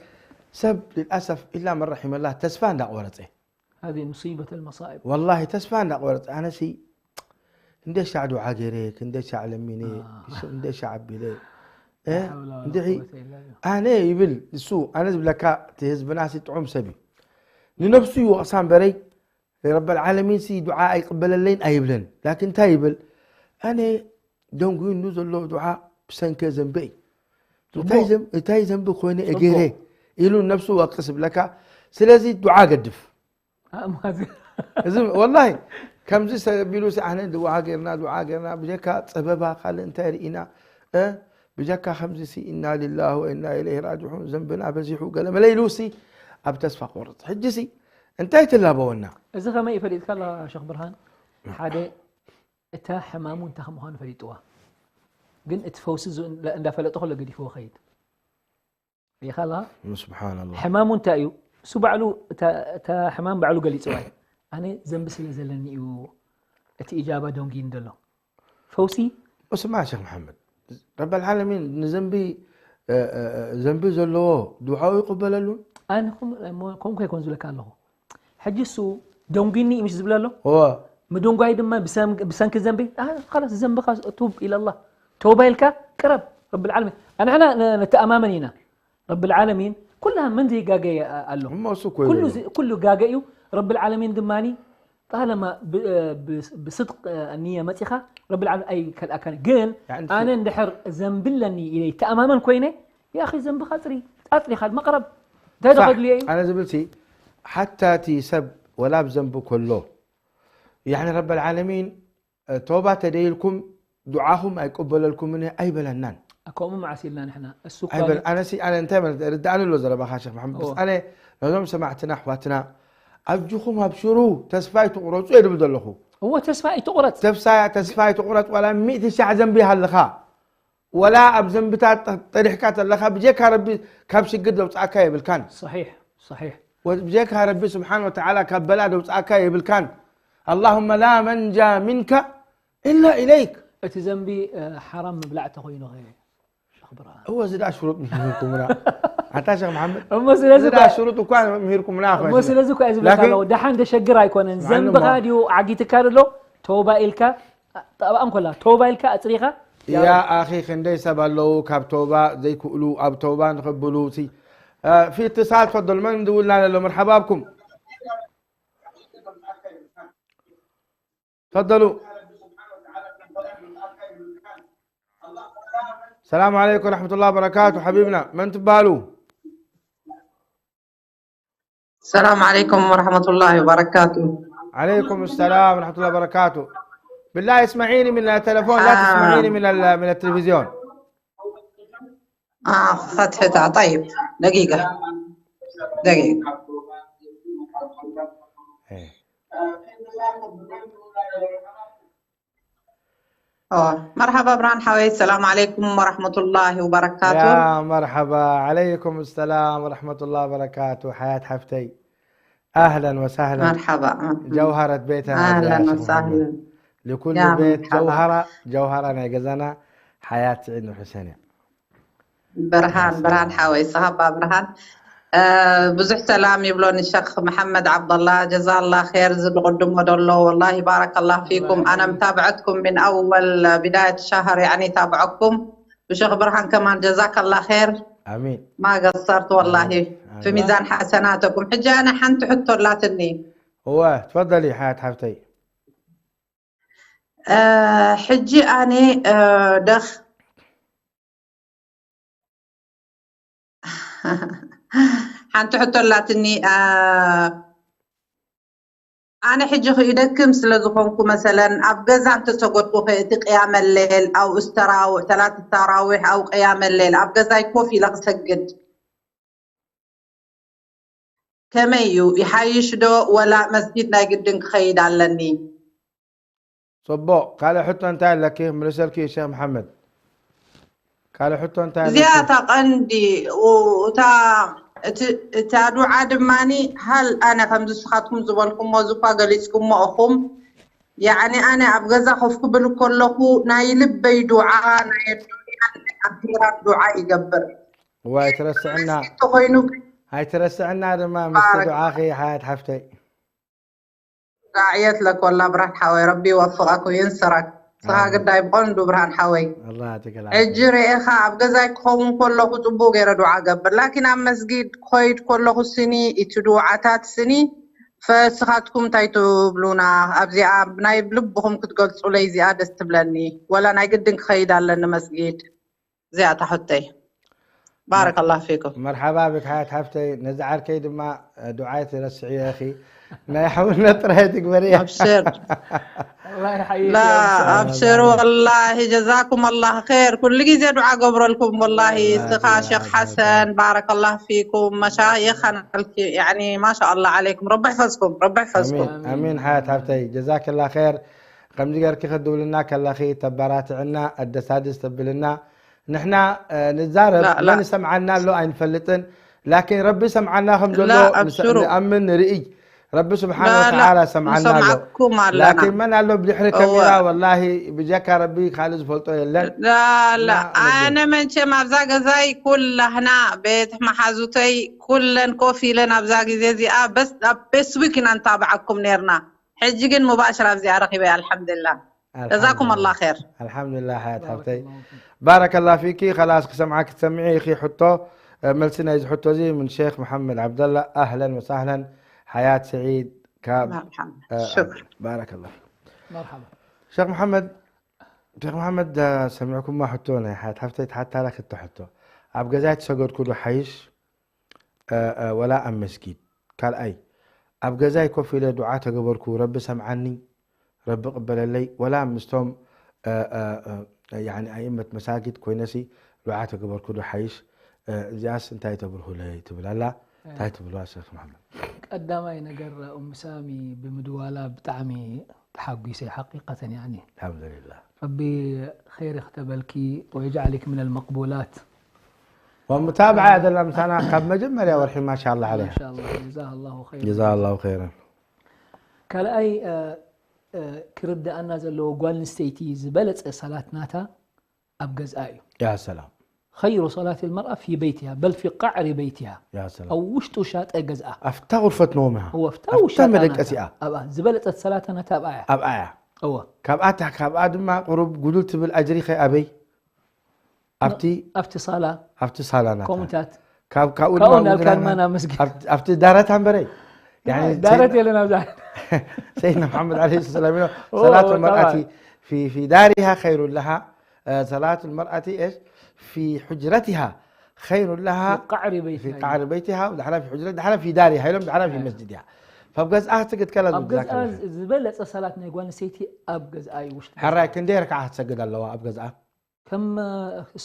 ሰብ ልልኣሰፍ ኢላ መን ረሒመላ ተስፋ እንዳቆረፀ። هذه مصيبة المصائب። ወላሂ ተስፋ እንዳቆረፀ። ኣነሲ እንደ ሻዕ ዱዓ ገይረ፣ ክንደ ሻዕ ለሚነ፣ ኣህ። እንደ ሻዕ ኣቢለ። እ፣ لا حول ولا እንድዒ قوة إلا بالله። ኣነ ይብል እሱ፣ ኣነ ዝብለካ እቲ ህዝብናሲ ጥዑም ሰብ እዩ። ንነብሱ ይወቕሳ እምበረይ፣ ረበል ዓለሚን ሲ ዱዓ ኣይቅበለለይን ኣይብለን። ላኪን እንታይ ይብል? ኣነ ደንጉይኑ ዘሎ ዱዓ ብሰንከ ዘንበ እዩ። ጽቡቕ። እንታይ ዘም-፣ እንታይ ዘንቢ ኮይነ ጽቡቕ። እገይረ ኢሉ ነብሱ ወቅስ ብለካ። ስለዚ ዱዓ ገድፍ። ኣማዚ። እዚ ወላሂ ከምዚ ሰብ ቢሉ ሲ ኣነ ዱዓ ገይርና፣ ዱዓ ገይርና፣ ብጀካ ጸበባ ካልእ እንታይ ርኢና? እ? ብጀካ ከምዚ ሲ ኢና ሊላሂ ወኢና ኢለይሂ ራጅሑን ዘንብና በዚሑ ገለ መለ ኢሉ ሲ ኣብ ተስፋ ቆርጽ። ሕጂ ሲ እንታይ ትላበወና? እዚ ከመይ እዩ ፈሊጥካ ኣለኻ ሸኽ ብርሃን? ሓደ እታ ሕማሙ እንታይ ከም ምዃኑ ፈሊጥዋ። ግን እቲ ፈውሲ ዝ-፣ እንዳ-፣ እንዳፈለጠ ከሎ ገዲፍዎ ኸይድ። ሪኢኻ ኣለኻ? ስብሓንላህ። ሕማሙ እንታይ እዩ? እሱ ባዕሉ እታ፣ እታ ሕማም ባዕሉ ገሊጽዋ እዩ። ኣነ ዘንቢ ስለ ዘለኒ እዩ እቲ ኢጃባ ደንጉይኒ ዘሎ። ፈውሲ? ስማዕ ሸኽ መሓመድ፣ ረበል ዓለሚን ንዘንቢ፣ እ፣ እ፣ እ፣ ዘንቢ ዘለዎ ዱዓኡ ይቕበለሉን? ኣነ ከም-፣ እሞ ከምኡ ከይኮን ዝብለካ ኣለኹ። ሕጂ እሱ ደንጉይኒ እዩ ምሽ ዝብል ኣሎ? እወ። ምድንጓይ ድማ ብሰም-፣ ብሰንኪ ዘንቢ፣ ኣ፣ ኻላስ ዘንብኻ ቱብ ኢለላህ። ተውባ ኢልካ ቅረብ፣ ረብል ዓለሚን። ኣንሕና ን-፣ ንተኣማመን ኢና። ረብል ዓለሚን፣ ኩልና መን ዘይጋገ ኣሎ? እሞ እሱ እኮ ኩሉ ይበሎ። ዚ-፣ ኩሉ ጋገ እዩ። ረብል ዓለሚን ድማኒ፣ ጣለማ ብ-፣ ብ-፣ ብስድቅ ንየ መጺኻ፣ ረብል ዓለሚን ኣይከልኣካን። ግን ያዕኒ ኣነ እንድሕር ዘንቢ ኣለኒ ኢለ ይተኣማመን ኮይነ፣ ያኺ ዘንብኻ ጽሪ፣ ኣጽሪኻ መቕረብ። እንታይ ሳዕ፣ ተኸድልዮ እዩ? ኣነ ዝብልሲ፣ ሓታ እቲ ሰብ ወላ ብዘንቢ ከሎ፣ ያዕኒ ረበል ዓለሚን፣ እ፣ ቶባ ተደይልኩም ዱዓኹም ኣይቅበለልኩምን እየ ኣይበለናን። ከምኡ መዓስ ኢልና ንሕና? እሱ እኳ ኣይበል-፣ ግን ኣነሲ፣ ኣነ እንታይ ማለት ርድኣኒ ኣሎ ዘረባኻ ሸኽ መሓመድ። በስ እወ። ኣነ ነዞም ሰማዕትና ኣሕዋትና ኣጆኹም ኣብሽሩ፣ ተስፋ ኣይትቑረጹ እየ ድብል ዘለኹ። እወ፣ ተስፋ ኣይትቑረጽ። ተስፋ፣ ተስፋ ኣይትቑረጽ፣ ዋላ ሚእቲ ሻዕ ዘንቢ ይሃልኻ። ወላ ኣብ ዘንብታት ጠ-፣ ጠሪሕካ ተለኻ ብጀካ ረቢ ካብ ሽግር ዘውፅኣካ የብልካን። ሰሒሕ፣ ሰሒሕ። ወ-፣ ብጀካ ረቢ ስብሓን ወተዓላ ካብ በላ ዘውፅኣካ የብልካን። ኣላሁመ ላ መንጃ ሚንካ ኢላ ኢለይክ። እቲ ዘንቢ፣ እ፣ ሓራም ምብላዕ ተኾይኑ ኸ፣ ሸኽ ብርሃን? እወ፣ እዚ ደኣ ሽሩጥ ምሂርኩምና። ኣንታ ሸኽ መሓመድ፣ እሞ ስለዚ እዚ ደኣ እኳ፣ ሽሩጥ እኳ ምሂርኩምና እሞ ኮይንና። ስለዚ እኳ እየ ዝብለካ ላኪን ኣለኹ። ደሓን ዘሸግር ኣይኮነን። ስምዓኒ ዘንብኻ እሞ። ድዩ ዓጊትካ ዘሎ? ተውባ ኢልካ፣ ጠብኣ እንኮላ፣ ተውባ ኢልካ ኣጽሪኻ፣ ያ ያ ረብ። ኣኺ፣ ክንደይ ሰብ ኣለዉ ካብ ተውባ ዘይክእሉ፣ ኣብ ተውባ ንኸብሉ፣ ሲ-፣ እ፣ ፊ እትሳል፣ ተፈደሉ። መን ይድውልና ኣሎ? መርሓባ ብኩም። ተፈደሉ። ሰላም ዓለይኩም ወረሕመቱላሂ ወበረካቱ። ሓቢብና፣ መን ትበሃሉ? السلام عليكم ورحمة الله وبركاته. عليكم السلام ورحمة الله وبركاته. بالله اسمعيني من التلفون، لا آه. تسمعيني من ال-، من التلفزيون. آه، فتحتها. طيب، دقيقة. دقيقة. إيه. آه، مرحبا برهان حوي، السلام عليكم ورحمة الله وبركاته. يا مرحبا، عليكم السلام ورحمة الله وبركاته. حياة حفتي. أهلا وسهلا. مرحبا. جوهرة بيتنا أهلا يا شيخ وسهلا. محمد. لكل يا بيت مرحبا. جوهرة، جوهرة أنا جزانا حياة سعيد الحسيني. برهان، برهان حوي، صحابة برهان. آه، ብዙሕ ሰላም ይብሎኒ ሸኽ መሓመድ ዓብደላ፣ ጀዛላ ኸይር። እዚ ዝቕድሞ ዘሎ፣ ወላሂ ባረከላህ ፊኩም። ኣነ ምታብዐትኩም ምን ኣወል ቢዳየት ሸህር፣ ያዕኒ ታብዐኩም። ብሸኽ ብርሃን ከማን ጀዛከላ ኸይር። آمين. ማ ገሰርት ወላሂ። آمين. ፊ ሚዛን ሓሰናተኩም። ሕጂ ኣነ ሓንቲ ሕቶ ኣላትኒ። هو، تفضلي حياة حفتي. እ፣ ሕጂ ኣነ፣ እ፣ ደኽ-፣ ሓንቲ ሕቶ ኣላትኒ። እ፣ ኣነ ሕጂ ክይደክም ስለ ዝኾንኩ፣ መሰለን ኣብ ገዛ እንተሰገድኩ ኸ እቲ ቅያመ ሌል፣ ኣው እስተራውሕ፣ ሰላት ተራዊሕ፣ ኣው ቅያመ ሌል ኣብ ገዛይ ኮፍ ኢለ ክሰግድ ከመይ እዩ? ይሓይሽ ዶ ወላ መስጊድ ናይ ግድን ክኸይድ ኣለኒ? ጽቡቕ። ካልእ ሕቶ እንታይ ኣለኪ? ምልሰልኪ ሸኽ መሓመድ። ካልእ ሕቶ እንታይ ኣለኪ? እዚኣ እታ ቀንዲ፣ ኡ-፣ እታ፣ እቲ፣ እታ ዱዓ ድማኒ፣ ሃል ኣነ ከምዚ ንስኻትኩም ዝበልኩሞ፣ እዚ እኳ ገሊጽኩሞ ኢኹም፣ ያዕኒ ኣነ ኣብ ገዛ ኮፍ ክብል ከለኹ ናይ ልበይ ዱዓ ናይ ኣዱንያን ናይ ኣኺራን ዱዓ ይገብር። እዋ ኣይትረስዕና መስጊድ ተኾይኑ ግን ኣይትረስዕና ድማ ምስቲ ዱዓኺ ሓያት ሓፍተይ። ዳዕየት ለክ ወላ ብርሃን ሓወይ ረቢ ይወፍቐክ ወየንስረክ። ስኻ ግዳይ ብቐንዱ ብርሃን ሓወይ። ኣላ ትገላ ሕጂ ርኤኻ ኣብ ገዛይ ክኸውን ከለኹ ጽቡቕ ገይረ ዱዓ ገብር ላኪን ኣብ መስጊድ ክኸይድ ከለኹ ስኒ እቲ ዱዓታት ስኒ ፈስኻትኩም እንታይ ትብሉና? ኣብዚኣ ብናይ ልብኹም ክትገልጹለይ እዚኣ ደስ ትብለኒ። ወላ ናይ ግድን ክኸይድ ኣለኒ መስጊድ? እዚኣ እታ ሕቶይ። ባረከላሁ ፊኩም። መርሓባ ብክ ሓያት ሓፍተይ። ነዚ ዓርከይ ድማ ዱዓይ ትረስዕዮ ኢኺ። ናይ ሓውነት ጥራይ ትግበርያ። ኣብሽር الله يحييك لا يا أم سلمى. ኣብሽር ወላሂ ጀዛኩም ኣላህ ኸይር። ኩሉ ግዜ ዱዓ ገብረልኩም ወላሂ። لا እስኻ إله ሼክ إلا ሓሰን ባረከላህ ፊኩም መሻይኽ ያኒ ማሻ ኣላህ ዓለይኩም ረቢ ይሕፈዝኩም ረቢ ይሕፈዝኩም። ኣሚን ኣሚን ሓያት ሓፍተይ ጀዛክላ ኸይር። ከምዚ ገርኪ ከድውልና ከለኺ ተበራትዕና ኣደሳድስ ተብልና ንሕና እ፣ ንዛረብ لا لا መን ይሰምዓና ኣሎ ኣይንፈልጥን። ላኪን ረቢ ሰምዓና ከም ዘሎ لا ንሰ- ኣብሽሩ ንኣምን ንርኢ። ረቢ ስብሓን لا لا ወተዓላ ሰምዓና ኣሎ። ንሰምዓኩም ኣለና። ላኪን መን ኣሎ ብድሕሪ እወ ካሜራ ወላሂ ብጀካ ረቢ ካልእ ዝፈልጦ የለን። لا لا ኣመስግን። ኣነ መንቸም ኣብዛ ገዛይ ኩላህና ቤት መሓዙተይ ኩለን ኮፍ ኢለን ኣብዛ ግዜ እዚኣ በስ ኣብ ፌስቡክ ኢና ንታብዓኩም ነርና። ሕጂ ግን ሙባሽር ኣብዚኣ ረኺበ ኣልሓምዱላ። ጀዛኩም ኣላ ር። ኣልሓምዱላ ሓያት ሓብተይ بارك الله فيك. ባረከላ ፊኪ። ከላስ ክሰምዓ ክትሰምዒ ኢኺ ሕቶ እ፣ መልሲ ናይዚ ሕቶ እዚ ምን ሼክ መሓመድ ዓብደላ። ኣህለን ወሳህለን ሓያት ስዒድ ካብ መርሓባ እ፣ ሽክር። ባረከላ ፊክ። مرحبا. ሸክ መሓመድ ሸክ መሓመድ እ፣ ሰሚዕኩማ ሕቶ ናይ ሓያት ሓብተይ ትሓታላ ክልተ ሕቶ ኣብ ገዛይ ትሰገድኩ ዶ ሓይሽ እ፣ እ፣ ወላ ኣብ መስጊድ? ካልኣይ ኣብ ገዛይ ኮፍ ኢለ ዱዓ ተገበርኩ ረቢ ሰምዓኒ ረቢ ቅበለለይ ወላ ምስቶም እ፣ እ፣ እ፣ ያኒ ኣእመት መሳጊድ ኮይነሲ ዱዓ ተገበርኩ ዶ ሓይሽ? እ፣ እዚኣስ እንታይ ተብርሁለይ ትብል ኣላ። እንታይ ትብልዋ ሸክ መሓመድ? ቀዳማይ ነገር ኡም ሳሚ ብምድዋላ ብጣዕሚ ተሓጒሰ ሓቂቀተን ያኒ ኣልሓምዱሊላህ። ረቢ ኸይር ይክተበልኪ ويجعلك من المقبولات. ወሙታብዓ ያደላ ምሳና ካብ መጀመርያ ወርሒ ማሻላ ዓለያ ማሻላ ጀዛሃ ላሁ ኸይር። ጀዛ ላሁ ኸይረን። ካልኣይ እ፣ እ፣ ክርድኣና ዘለዎ ጓል ኣንስተይቲ ዝበለፀ ሰላት ናታ ኣብ ገዝኣ እዩ። ያ ሰላም خير صلاة المرأة في بيتها بل في قعر بيتها. ያ ሰላም ኣብ ውሽጡ ሻጠ ገዝኣ ኣብታ ቁርፈት ነውምያ እወ ኣብታ ኣብታ ውሻጣ መደቀሲኣ ናታ። ኣብኣ ዝበለፀት ሰላታ ናታ ኣብኣ እያ። ኣብኣ እያ እወ ካብኣ ታ- ካብኣ ድማ ቁሩብ ጉዱል ትብል ኣጅሪ ኸይ ኣበይ ኣብቲ ኣብቲ ሳላ ኣብቲ ሳላናታ ከምኡታት ካብ ካብኡ ካብኡ ድማ እንዳልካ ውድላና ድማ ናብ መስጊድ። ኣብቲ- ኣብቲ ዳረት ኣንበረይ ያኒ ዳረት የለን ኣብዛ ሰይድና መሓመድ ዓለይሂ ሰላም ኢሎ ኦ፣ ሰላት طبعا. መርኣቲ ፊ ፊ ዳሪሃ ኸይሩ ለሃ ሰላት መርኣቲ እሽ ፊ ሕጅረቲሃ ኸይሩ ለሃ في قعر بيتها. ፊ ቃዕሪ በይቲሃ ወድሓላ ፊ ሕጅረት ድሓላ ፊ ዳሪሃ ኢሎም ድሓላ ፊ መስጅድ እያ ካብ ገዝኣ ክትስግድ ከላ ኣብ ዝብላ ገዝኣ ከላ ዝበለፀ ሰላት ናይ ጓል ኣንስተይቲ ኣብ ገዛኣ እዩ ውሽጢ ሕራይ ክንደይ ረክዓ ክትሰግድ ኣለዋ ኣብ ገዛኣ ከም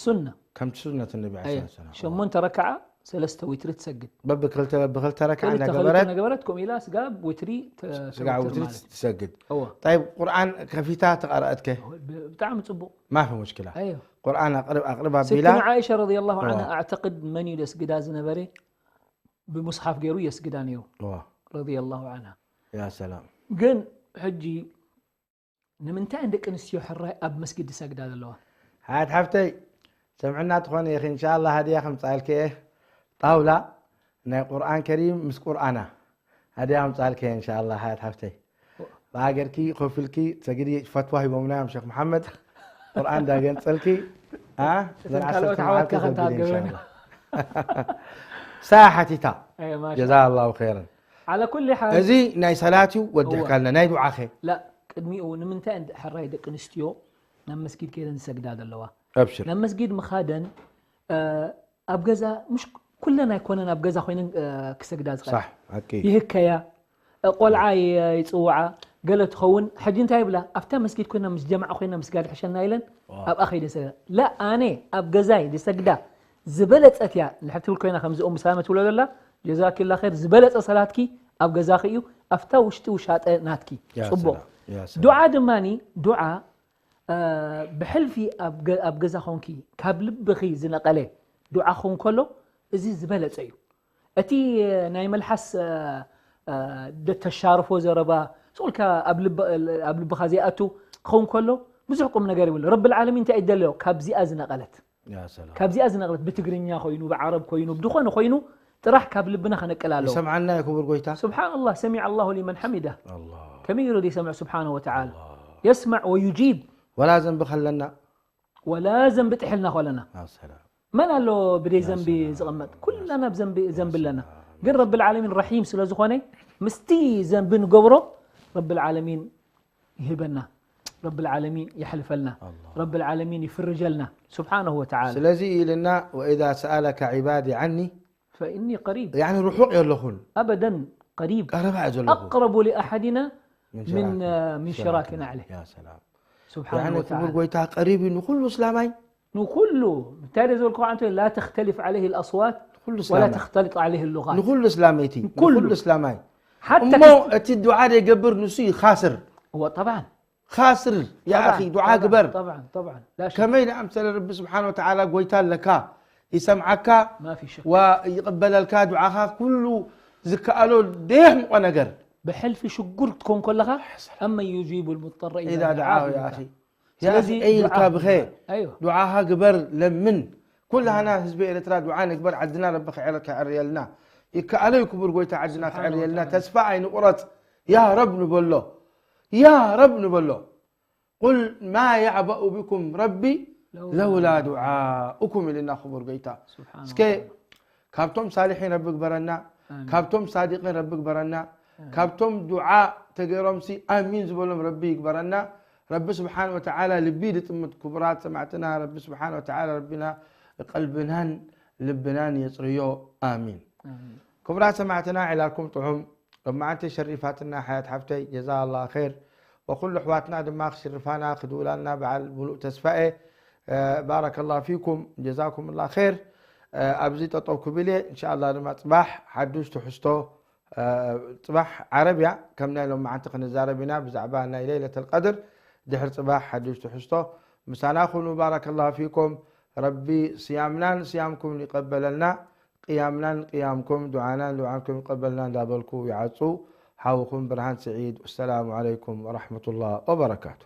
ሱና ከምቲ ሱነት ነቢ ኣየ ለ ሰላም ሸሞንተ ረክዓ ሰለስተ ዊትሪ ትሰግድ በብክልተ በብክልተ ረክዓ ክልተ ክልተ እንዳገበረት ነገበረት ከምኡ ኢላ ስጋብ ዊትሪ ተ- ስጋ ተውትር ውትሪ ማለት። ትሰግድ እወ طيب ቁርኣን ከፊታ ተቐረአትከ ብ- ብጣዕሚ ፅቡቅ ما في مشكلة ኣየ ቁርኣን ኣቅርብ ኣቅርብ ستنا ኣቢላ عائشة رضي الله عنها እወ። أعتقد መን እዩ ደስግዳ ዝነበረ ብሙስሓፍ ገይሩ የስግዳ ነይሩ እወ رضي الله عنها ያ ሰላም ግን ሕጂ ንምንታይ እን ደቂ ኣንስትዮ ሕራይ ኣብ መስጊድ ዝሰግዳ ዘለዋ ሓያት ሓፍተይ ሰምዕና ትኾነ ኢኺ እንሻላ ሃድያ ከምፃልከ እየ ጣውላ ናይ ቁርኣን ከሪም ምስ ቁርኣና ሃድያ ከምፃልከ እየ እንሻላ ሓያት ሓፍተይ ብሃገርኪ ኮፍልኪ ሰግዲ ፈትዋ ሂቦምና እዮም ሸክ መሓመድ ቁርኣን ዳገንፀልኪ አ? እተን ዘን ካልኦት ዓሰርተ ኣሕዋትካ መዓልቲ ከንታ ሰግዲ ገበና። እንሻላ ሳ ሓቲታ ኣየ ማሻ ጀዛ ላሁ ኸይረን على كل حال እዚ ናይ ሰላት እዩ ወዲሕካልና ናይ ዱዓኸ لا ቅድሚኡ ንምንታይ እን- ሕራይ ደቂ ኣንስትዮ ናብ መስጊድ ከይደን ዝሰግዳ ዘለዋ ኣብሽር ናብ መስጊድ ምኻደን እ፣ ኣብ ገዛ ምሽ ኩለን ኣይኮነን ኣብ ገዛ ኮይነን እ፣ ክሰግዳ ዝኽእል ሳሕ ሓቂ እዩ። ይህከያ እ፣ ቆልዓ ይ- ይፅውዓ ገለ ትኸውን ሕጂ እንታይ ይብላ ኣብታ መስጊድ ኮይና ምስ ጀማዓ ኮይና ምስጋድ ሕሸና ኢለን ኣብኣ ከይደ ሰግዳ ላ ኣነ ኣብ ገዛይ ዝሰግዳ ዝበለፀት እያ ንድሕር ትብል ኮይና ከምዚ ኡም ሰላመ ትብሎ ዘላ ጀዛኪላ ኸይር ዝበለፀ ሰላትኪ ኣብ ገዛኺ እዩ ኣብታ ውሽጢ ውሻጠ ናትኪ ያ ፅቡቅ ሰላም፣ ያ ሰላም። ዱዓ ድማኒ ዱዓ እ፣ ብሕልፊ ኣብ ገ- ኣብ ገዛ ኾንኪ ካብ ልብኺ ዝነቐለ ዱዓ ክኸውን ከሎ እዚ ዝበለፀ እዩ እቲ ናይ መልሓስ እ፣ እ፣ ደ- ተሻርፎ ዘረባ ስቕ ኢልካ ኣብ ልብ- ኣብ ልብኻ ዘይኣቱ ክኸውን ከሎ ብዙሕ ቁም ነገር ይብሉ። ረብል ዓለሚን እንታይ እዩ ደለዮ? ካብዚኣ ዝነቐለት يا سلام ካብዚኣ ዝነቕለት ብትግርኛ ኮይኑ ብዓረብ ኮይኑ ብዝኾነ ኮይኑ ጥራሕ ካብ ልብና ከነቅል ኣለዎ። ይሰምዓና እዩ ክቡር ጎይታ። سبحان الله، سمع الله لمن حمده። الله ከመይ ኢሉ ዘይሰምዕ ስብሓነ ወተዓላ። يسمع ويجيب። ወላ ዘንቢ ከለና ወላ ዘንቢ ጥሒልና ከለና يا سلام መን ኣሎ ብደይ ዘንቢ ዝቕመጥ? ኩላና ብዘንቢ ዘንቢ ኣለና። ግን ረብል ዓለሚን ረሒም ስለ ዝኾነ ምስቲ ዘንቢ ንገብሮ ረብል ዓለሚን ይህበና። ረብል ዓለሚን የሕልፈልና። ረብል ዓለሚን ይፍርጀልና ስብሓነሁ ወተዓላ። ስለዚ ኢልና وإذا سألك عبادي عني فإني قريب يعني ርሑቕ የለኹን أبدا قريب ቀረባ እየ ዘለኹ أقرب لأحدنا من من شراك نعله يا سلام سبحانه يعني ክቡር وتعالى ጎይታ ቀሪብ እዩ ንኩሉ እስላማይ ንኩሉ እንታይ ደ ዝበልኩ ዓንተ لا تختلف عليه الأصوات ኩሉ ولا እስላማይ تختلط عليه اللغات ንኩሉ እስላመይቲ ንኩሉ። ንኩሉ እስላማይ حتى እሞ እቲ ዱዓ ደይገብር ንሱ እዩ ካስር هو طبعا ካስር يا طبعاً، أخي ዱዓ طبعاً، ግበር طبعا طبعا لا شك ከመይ ንኣምሰለ ረቢ ስብሓን ወተዓላ ጎይታ ኣለካ ይሰምዓካ ما في شك ይቕበለልካ ዱዓኻ ኩሉ ዝከኣሎ ደየሕምቆ ነገር ብሕልፊ ሽጉር ክትኮን ከለኻ أمن يجيب المضطر إذا إذا دعاه دعاه يا ኢልካ። أخي ስለዚ يا أخي ኢልካ ዱዓ ብኸ ኣይዋ ዱዓኻ ግበር ለምን ኩላህና ህዝቢ ኤርትራ ዱዓ ንግበር ዓድና ረቢ ክዕር- ክዕርየልና ይከኣሎ እዩ ክቡር ጎይታ ዓድና سبحانه ክዕርየልና وتعالى. ተስፋ ኣይንቑረፅ ያ ረብ ንበሎ ያ ረብ ንበሎ قل ما يعبأ بكم ربي لولا دعاؤكم ኢልና ክቡር ጎይታ سبحانه እስከ وتعالى. ካብቶም ሳሊሒን ረቢ ግበረና آمين. ካብቶም ሳዲቂን ረቢ ግበረና ካብቶም ዱዓ ተገይሮምሲ ኣሚን ዝበሎም ረቢ ይግበረና ረቢ ስብሓን ወተዓላ ልቢ ድጥምት ክቡራት ሰማዕትና ረቢ ስብሓን ወተዓላ ረቢና ቀልብናን ልብናን የፅርዮ ኣሚን آمين. ክቡራት ሰማዕትና ዕላልኩም ጥዑም ሎማዓንቲ ሸሪፋትና ሓያት ሓፍተይ ጀዛ ኣላ ር ወኩሉ ኣሕዋትና ድማ ክሽርፋና ክድውላልና በዓል ሙሉእ ተስፋኤ ባረከ ላ ፊኩም ጀዛኩም ላ ር ኣብዚ ጠጠው ክብል እየ እንሻላ ድማ ፅባሕ ሓዱሽ ትሕዝቶ ፅባሕ ዓረብያ ከም ናይ ሎማዓንቲ ክንዛረብ ኢና ብዛዕባ ናይ ለይለት ልቀድር ድሕር ፅባሕ ሓዱሽ ትሕዝቶ ምሳና ኩኑ ባረከ ላ ፊኩም ረቢ ስያምናን ስያምኩም ይቀበለልና ቅያምናን ቅያምኩም ዱዓናን ዱዓንኩም ይቀበልና እንዳበልኩ ይዓፁ ሓውኩም ብርሃን ስዒድ ወሰላሙ ዓለይኩም ወረሕመቱላህ ወበረካቱ